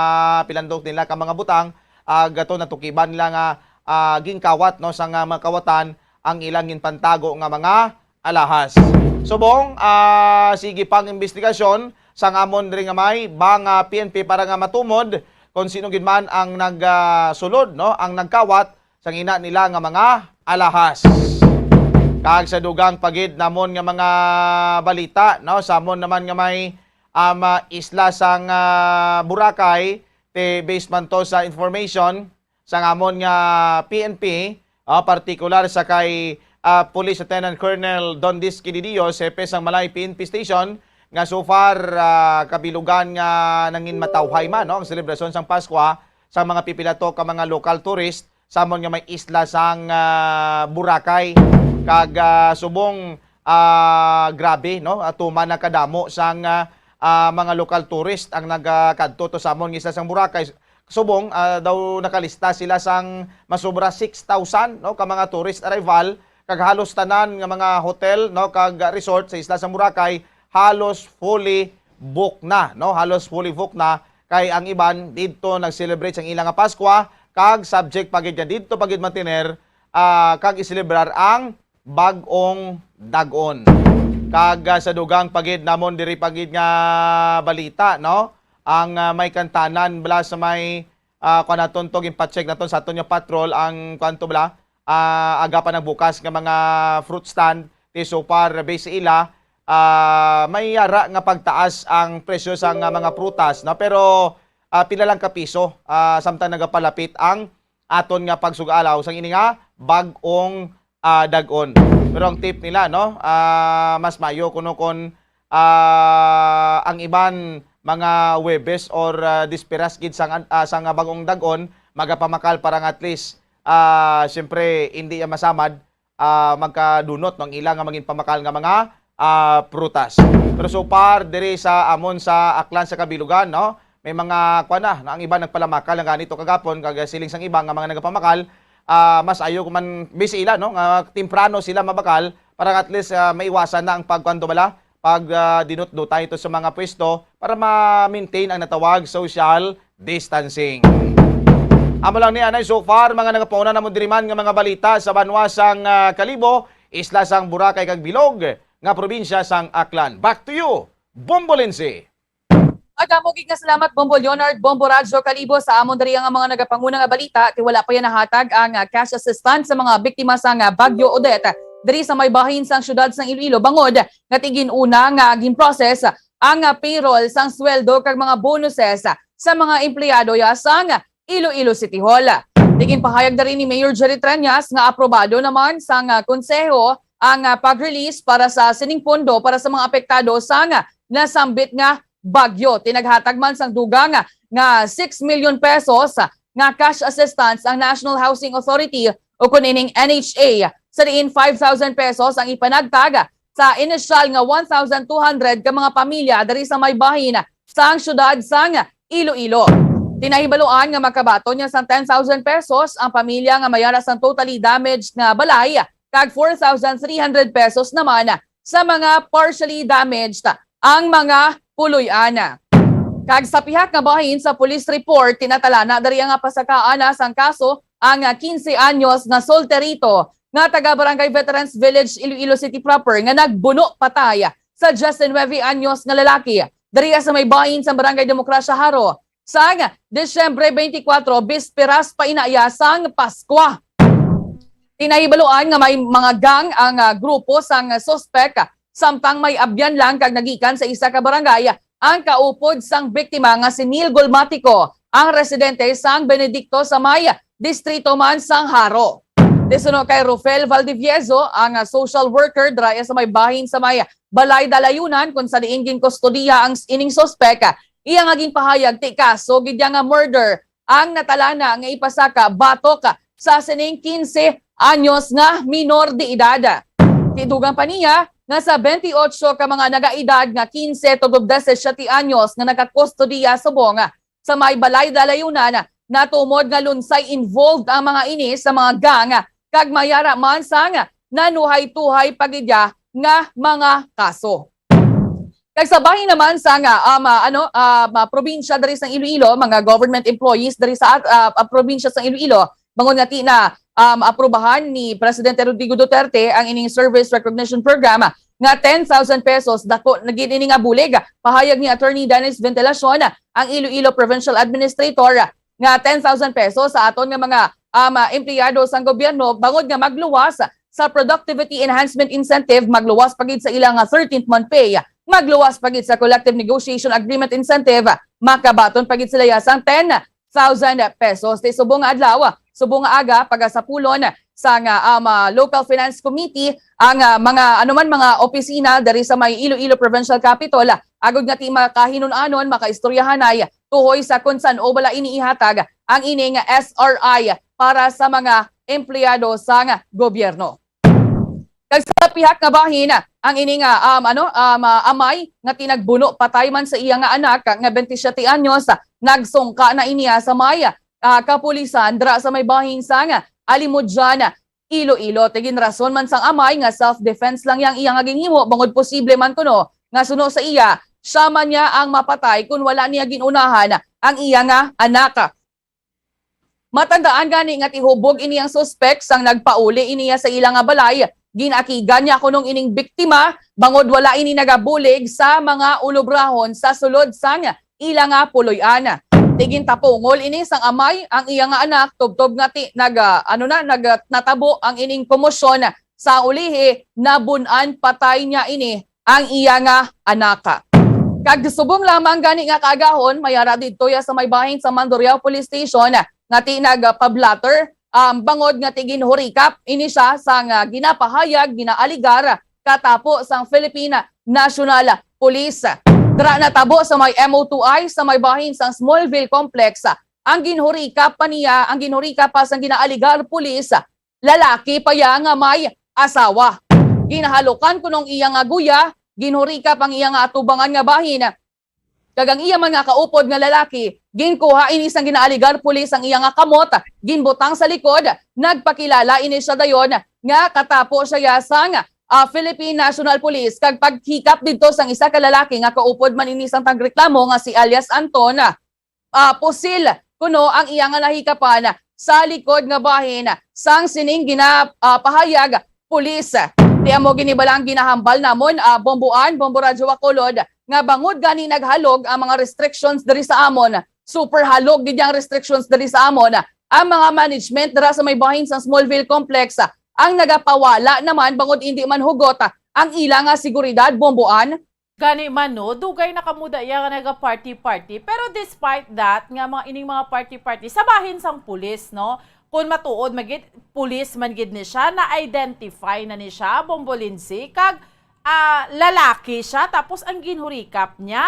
pilandok nila, kang mga butang, ah, gato natukiban nila nga, ah, gingkawat, no, sa nga mga kawatan ang ilang ginpantago nga mga alahas. Subong, ah, sige pang investigasyon sang amon diri nga may bang, ah, P N P para nga matumod kung sino gid man ang nagsulod, no, ang nagkawat sang ina nila nga mga alahas. Kag sa dugang pa gid namon nga mga balita, no, sa amon naman nga may, um, ah, isla sang, ah, Boracay, ti based man to sa information sang amon nga P N P, ah, partikular sa kay, ah, Police Lieutenant Colonel Don Diski Didios, hepe sang Malay P N P Station, nga so far, ah, kabilugan nga nangin matawhay man, no, ang selebrasyon sang Paskwa sa mga pipila to ka mga local tourist sa amon nga may isla sang, ah, Boracay. Kag, ah, subong, ah, grabe, no, ah, tuman na kadamo sang, ah, ah, mga local tourist ang nagakadto to sa amon nga isla sang Boracay. Subong, ah, daw nakalista sila sang masobra six thousand, no, ka mga tourist arrival, kag halos tanan nga mga hotel, no, kag resort sa isla sang Boracay halos fully booked na, no? Halos fully booked na, kay ang iban didto nag-celebrate sang ila nga Paskwa, kag subject pa gid nga didto pa gid mantener, ah, kag iselebrar ang bag-ong dag-on. Kag, ah, sa dugang pa gid namon diri pa gid nga balita, no? Ang, ah, may kantanan bala sa may, ah, kuwan naton to, ginpa-check naton sa aton nga patrol ang kuwan to bala, ah, aga pa nagbukas nga mga fruit stand, ti so far, based sa ila, ah, may yara nga pagtaas ang presyo sa nga mga prutas, no? Pero, ah, pila lang ka piso, ah, samtang nagapalapit ang aton nga pagsugalaw sang ini nga bag-ong, ah, dag-on. Pero ang tip nila, no, ah, mas mayo kuno kon, ah, ang iban mga Huwebes or, ah, Disperas gid sang, ah, sang bag-ong dag-on, magapamakal para nga at least, ah, siyempre, hindi ya masamad, ah, magkadunot, no, ang ila nga mangin pamakal nga mga, ah, prutas. Pero so far, diri sa amon sa Aklan sa Kabilugan, no, may mga, kuwan na, no, ang iba nagpalamakal na ganito kagapon, kag siling sang iba nga mga nagapamakal, ah, mas ayo kung man busy ila, no, nga temprano sila mabakal para at least, ah, maiwasan na ang pagkuwan to bala, pag, ah, dinutdutan ito sa mga pwesto para ma-maintain ang natawag social distancing. Amo lang ni anay so far, mga nagapauna namon diri man nga mga balita sa banwa sang, ah, Kalibo, isla sang Boracay kag Bilog, nga probinsya sang Aklan. Back to you, Bombo Lindsay. At amo gid nga salamat, Bombo Leonard, Bombo Radyo Kalibo, sa amon diri nga mga nagapanguna nga balita, ti wala pa yan nahatag ang, ah, cash assistance sa mga biktima sang, ah, Bagyo Odette diri sa may bahin sang siyudad sang Iloilo, bangod nga ti gin-una nga gin-process ang, ah, payroll sang sweldo kag mga bonuses sa mga empleyado ya sang Iloilo City Hall. Ti ginpahayag na rin ni Mayor Jerry Treñas nga aprobado naman sang, ah, konseho ang, ah, pag-release para sa sining pondo para sa mga apektado sang, ah, nasambit nga bagyo. Ti naghatag man sang dugang nga six million pesos nga cash assistance ang National Housing Authority o kun ining N H A, sa diin five thousand pesos ang ipanagtag sa inisyal nga one thousand two hundred ka mga pamilya diri sa may bahin sang siyudad sang Iloilo. Ti nahibaluan nga makabaton niya sang ten thousand pesos ang pamilya nga may ara sang totally damaged nga balay, kag four thousand three hundred pesos naman sa mga partially damaged ang mga puloy-an. Kag sa pihak nga bahin sa police report, tinatalana diri nga pasakaan na sang kaso ang quince anyos nga solterito nga taga Barangay Veterans Village, Iloilo City proper, nga nagbuno patay sa diecinuebe anyos nga lalaki diri sa may bahin sa Barangay Demokrasya, Jaro, sang Disyembre twenty-four, bisperas pa ina ya sang Paskwa. Ti nahibaluan nga may mga gang ang, ah, grupo sang suspek, samtang may abyan lang kag nagikan sa isa ka barangay ang kaupod sang biktima nga si Neil Gulmatico, ang residente sang Benedicto sa may distrito man sang Jaro. Ti suno kay Rufel Valdivieso, ang, ah, social worker dira sa may bahin sa may Balay Dalayunan, kung sa diin ginkustodiya ang s-, ining suspek, iya nga ginpahayag ti kaso gid ya nga murder ang natalana nga ipasaka batok sa sining quince anyos nga minor de edad. Ti dugang pa niya nga sa twenty-eight ka mga nagaedad nga quince tubtob disisiete anyos nga nakakustodiya subong sa may Balay Dalayunan, natumod nga lunsay involved ang mga ini sa mga gang, kag may ara man sang nanuhay-tuhay pa gid ya nga mga kaso. Kag sa bahin naman sang, ah, um, ah, ano, ah, ma-, probinsya diri sa Iloilo, mga government employees diri sa, ah, ah, probinsya sa Iloilo, bangod nga ti na, um, aprubahan ni Presidente Rodrigo Duterte ang ining service recognition program, nga ten thousand pesos. Dako na gid ini nga bulig. Pahayag ni Attorney Dennis Ventilacion, ang Iloilo Provincial Administrator, nga ten thousand pesos sa aton nga mga, um, ah, empleyado sang gobyerno bangod nga magluwas sa productivity enhancement incentive, magluwas pa gid sa ila nga thirteenth month pay, magluwas pa gid sa collective negotiation agreement incentive, makabaton pa gid sila ya sang ten thousand pesos. Ti subong nga adlaw, subong nga aga, pagasapulon sang, ah, um, ah, Local Finance Committee ang, ah, mga anuman mga opisina diri sa may Iloilo Provincial Capitol, agod nga ti makahinun-anon, makaistoryahanay tuhoy sa kon san-o bala ini ihatag ang ining S R I para sa mga empleyado sang gobyerno. Kag sa pihak nga bahin, ang ini nga, um, ano, um, ah, amay nga ti nagbuno patay man sa iya nga anak nga twenty-seven anyos, nagsungka na ini, ah, sa may, ah, kapulisan dira sa may bahin sang Alimodian, Iloilo. Ti ginrason man sang amay nga self-defense lang yang iya nga ginhimo, bangod posible man kuno nga suno sa iya, siya man niya ang mapatay kon wala niya gin-unahan ang iya nga anak. Matandaan gani nga tihubog ini ang suspek sang nagpauli iniya sa ila nga balay. Gin-akigan niya kunong ining biktima bangod wala ini nagabulig sa mga ulobrahon sa sulod sang ila nga puloy-an. Ti gintapungol ini sang amay ang iya nga anak, tubtob nga ti nag, ah, ano na, nag, natabo ang ining komosyon. Sa ulihi, nabun-an patay niya ini ang iya nga anak. Kag subong lamang gani nga kaagahon, may ara didto ya sa may bahin sa Mandurriao Police Station nga ti nagpablatter, um, bangod nga ti ginhurikap ini siya sang ginapahayag, ginaaligar katapo sang Philippine National Police. Dira natabo sa may M O two I sa may bahin sang Smallville Complex ang ginhurikap pa niya, ang ginhurikap pa sang ginaaligar pulis, lalaki pa ya nga may asawa. Ginhalukan kuno ang iya nga guya, ginhurikap ang iya nga atubangan nga bahin, kag ang iya man nga kaupod nga lalaki, ginkuha ini sang ginaaligar pulis ang iya nga kamot, ginbutang sa likod, nagpakilala ini siya dayon nga katapo siya ya sang, ah, Philippine National Police, kag paghikap didto sang isa ka lalaki nga kaupod man ini sang tagreklamo nga si alias Anton, ah, pusil kuno ang iya nga nahikapan sa likod nga bahin sang sining gina-, ah, pahayag pulis. Ti amo gini bala ang ginahambal namon, ah, Bomboan, Bombo Radyo Bacolod, nga bangod gani naghalog ang mga restrictions diri sa amon, super halog gid ang restrictions diri sa amon, ang mga management dira sa may bahin sang Smallville Complex, ah, ang nagapawala naman bangod indi man hugot, ah, ang ila nga seguridad, Bomboan. Gani man, no, dugay na kamo da iya nga naga-party-party. Pero despite that, nga mga ining mga party-party, sa bahin sang pulis, no, kung matuod man gid, pulis man gid ni siya, na-identify na ni siya, Bombo Lindsay, kag, ah, lalaki siya, tapos ang ginhurikap niya,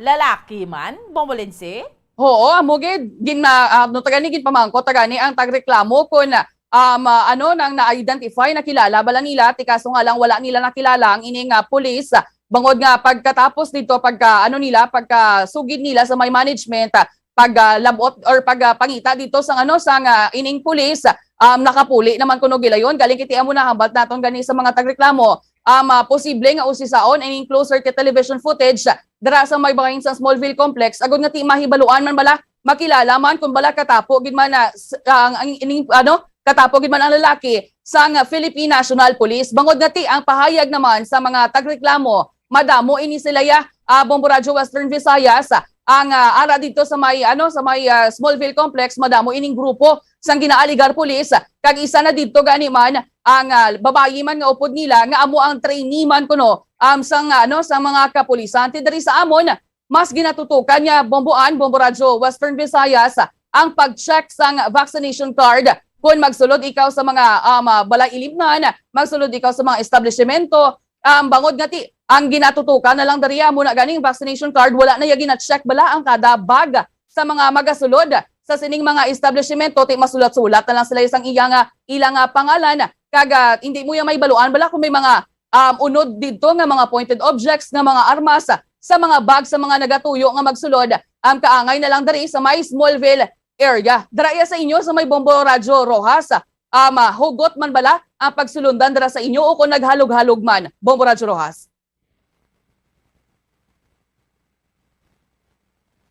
lalaki man, Bombo Lindsay? Oo, amo gid, gin-, ah, ah, no, tagani, ginpamangkot tagani ang tagreklamo kung, um, ah, ano, nang na-identify, nakilala bala nila, ti kaso nga lang wala nila nakilala ang ini nga pulis, bangod nga pagkatapos dito, pagka, ano nila, pagkasugid nila sa may management, ah, pag, ah, labot or pag, ah, pangita dito sa, ano, sa nga ining pulis, um, nakapuli naman kuno gilayon. Galing kiti amo na hambal naton gani sa mga tagreklamo, um, ah, posible nga usisaon ining closed circuit television footage dira sa may bahin sa Smallville Complex, agod nga ti mahibaluan man bala, makilala man kung bala katapo gid man na s-, ang, ang ining, ano, katapo gid man ang lalaki sang Philippine National Police. Bangod nga ti ang pahayag naman sa mga tagreklamo, madamo ini sila ya, ah, Bombo Radyo Western Visayas, ang, ah, ara dito sa may, ano, sa may, ah, Smallville Complex, madamo ining grupo sang ginaaligar pulis, kag isa na didto gani man ang, ah, babayi man nga upod nila nga amo ang trainee man kuno, um, sang, ano, sang mga kapulisan ti diri sa amon. Mas ginatutukan niya, Bomboan, Bombo Radyo Western Visayas, ang pag-check sang vaccination card kung magsulod ikaw sa mga, um, ah, balay ilimnan, magsulod ikaw sa mga establishmento, um, bangod nga ti ang ginatutukan na lang diri amo na ganing vaccination card, wala na ya gina-check bala ang kada bag sa mga magasulod sa sining mga establishmento, ti masulat-sulat na lang sila sang iya nga, ila nga pangalan, kag, ah, hindi mo ya mahibaluan bala kung may mga, um, unod didto nga mga pointed objects nga mga armas sa mga bag sa mga nagatuyo nga magsulod, um, kaangay na lang diri sa may Smallville area. Dira iya sa inyo sa may Bombo Radyo Roxas, um, ah, hugot man bala ang pagsulundan dira sa inyo o kung naghalog-halog man, Bombo Radyo Roxas?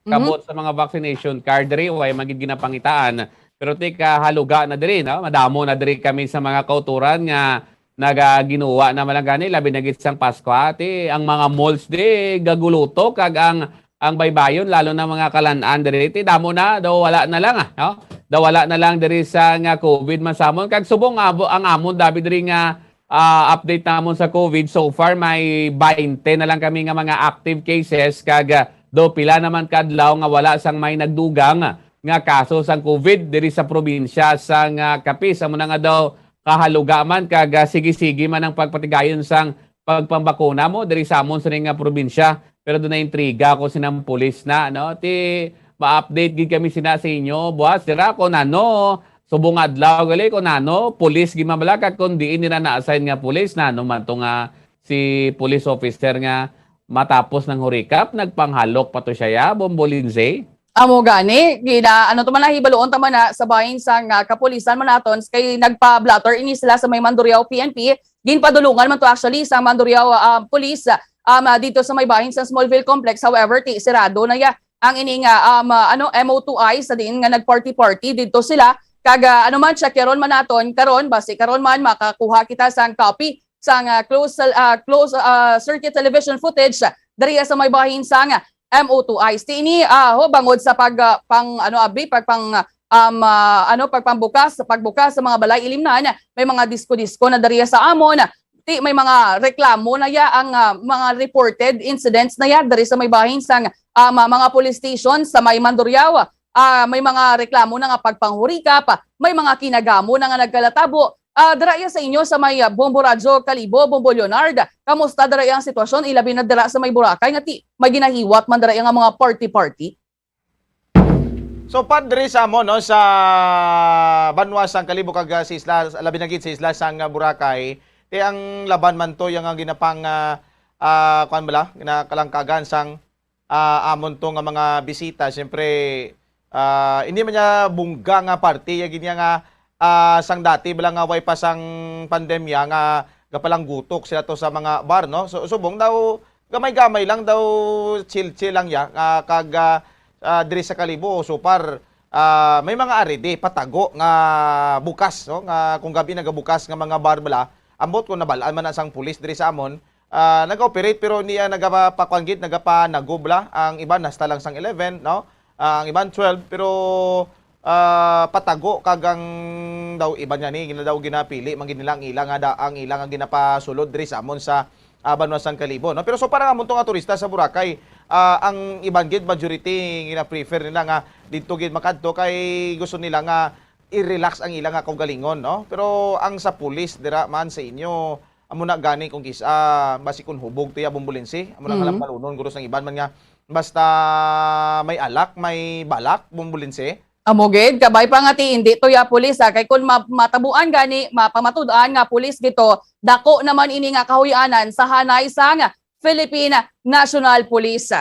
Mhm. Kabot sa mga vaccination card diri, way man gid ginapangitaan. Pero ti kahaluga na diri, no? Madamo na diri kami sa mga kauturan nga nagaginuwa naman lang gani, labi na gid sang Pasko, ha. Ti, ang mga malls di gaguluto, kag ang, ang baybayon, lalo na mga kalan-an diri, ti damo na, daw wala na lang, ah, no? Daw wala na lang diri sa nga COVID man samon. Kag subong nga abo-, ang amon, David, diri nga, ah, update namon sa COVID, so far may baynte na lang kami nga mga active cases, kag, ah, daw pila naman kadlaw nga wala sang may nagdugang nga kaso sang COVID diri sa probinsya sang, ah, Capiz. Amo na nga daw kahalugaman kag, ah, sige-sige man ang pagpatigayon sang pagpambakuna mo diri sa amon sini nga probinsya. Pero dunay intriga ko sinang pulis na, no? Ti, ma-update gid kami sina sa inyo, buwas, dira ko nano, subong adlaw gali ko nano, pulis gid man bala, kag kung diin nila na-assign nga pulis, nano man to nga si police officer nga matapos ng hurikap, nagpanghalok pa to siya, ya, Bombo Lindsay? Amo gani, gina, ano to man, nahibaluon ta man na sa bahin sang, ah, kapulisan man naton, kay nagpa-blotter ini sila sa may Mandurriao P N P. Ginpadulungan man to actually sa Mandurriao, ah, Police, um, ah, dito sa may bahin sa Smallville Complex. However, ti, sirado na ya ang ini nga, um, ah, ano, M O two I sa diin nga nag-party-party dito sila. Kag, ah, ano man, check yaron man naton karon, basi karon man makakuha kita sang copy sang, ah, close, ah, close, ah, circuit television footage, ah, diri sa may bahin sang M O two I. Ti ini, ah, ho, bangod sa pag, ah, pang, ano, abi, pag pang, um, ah, ano, pagpambukas, pagbukas sa mga balay ilimnan, may mga disko-disko na diri sa amon. Ti, may mga reklamo na ya ang, ah, mga reported incidents na ya diri sa may bahin sang, um, ah, mga police station sa may Mandurriao. Ah, may mga reklamo na nga pagpanghurikap, may mga kinagamo na nga nagkalatabo. Ah, dira iya sa inyo sa may, ah, Bombo Radyo Kalibo, Bombo Leonard. Kamusta dira iya ang sitwasyon, ilabi na dira sa may Boracay nga ti may ginahiwat man dira iya nga mga party-party? So, Padre, sa mo, no, sa banwa sang Kalibo kag, ah, sa isla, labi na gid sa isla sang, ah, Boracay, ti ang laban man to yang, ah, ginapang, ah, ah, kuan bala, ginakalangkagan sang, ah, amon to nga mga bisita. Siyempre, ah, hindi man niya bungga nga party, ya gid niya nga, ah, sang dati bala nga way pa sang pandemya nga gapalanggutok sila to sa mga bar, no? So, subong daw, gamay-gamay lang daw, chill-chill lang ya, ah, kag, ah, ah, diri sa Kalibo, so far, ah, may mga arede, patago nga bukas, no? Nga kung gabi nagabukas nga mga bar bala, ambot ko nabal-an man na sang pulis diri sa amon, ah, nag-operate pero niya nagapakuan gid, nagapanagob la. Ang iban hasta lang sang eleven, no? Ah, ang iban twelve, pero, ah, patago kag ang daw iban nga ni gina-, daw ginapili man gid nila ang ila nga da-, ang ila nga ginapasulod diri sa amon sa, ah, banwa sang Kalibo, no? Pero so para nga amon to nga turista sa Boracay, ah, ang iban gid majority gina-prefer nila nga didto gid makadto kay gusto nila nga i-relax ang ila nga kaugalingon, no? Pero ang sa pulis dira man sa inyo, amo na gani kung kis-, ah, basi kun hubog tiya, Bombo Lindsay, amo na nga lang Mhm. balunon, guro sang iban man nga basta may alak, may balak, Bombo Lindsay. Amo gid, kabay pa nga ti indi to ya pulis, ah, kay kun ma-, matabuan gani, mapamatud-an nga pulis gito, dako naman ini nga kahuy-anan sa hanay sang Philippine National Police.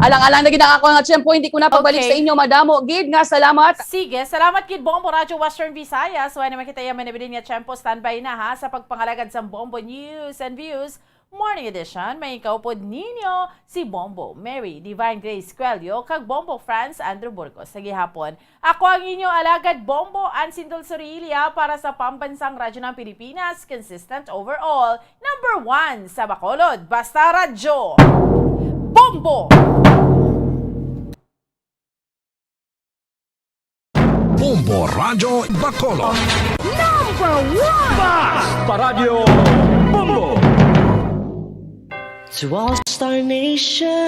Alang-alang na gid ang ako nga tiyempo, hindi ko na pagbalik Okay. sa inyo. Madamo gid nga salamat. Sige, salamat gid, Bombo Radyo Western Visayas. Wala naman kita yung manabilin nga tiyempo. Standby na, ha, sa pagpangalagad sa Bombo News and Views Morning Edition. May kaupod ninyo si Bombo Mary Divine Grace Cuello kag Bombo Franz Andrew Burgos. Sa gihapon, ako ang inyo alagad, Bombo Ansindol Sorilia, para sa Pambansang Radyo ng Pilipinas, consistent overall, number one sa Bacolod. Basta Radyo, Bombo! Bombo Radyo Bacolod. Number one! Basta Radyo, Bombo! To all Star Nation.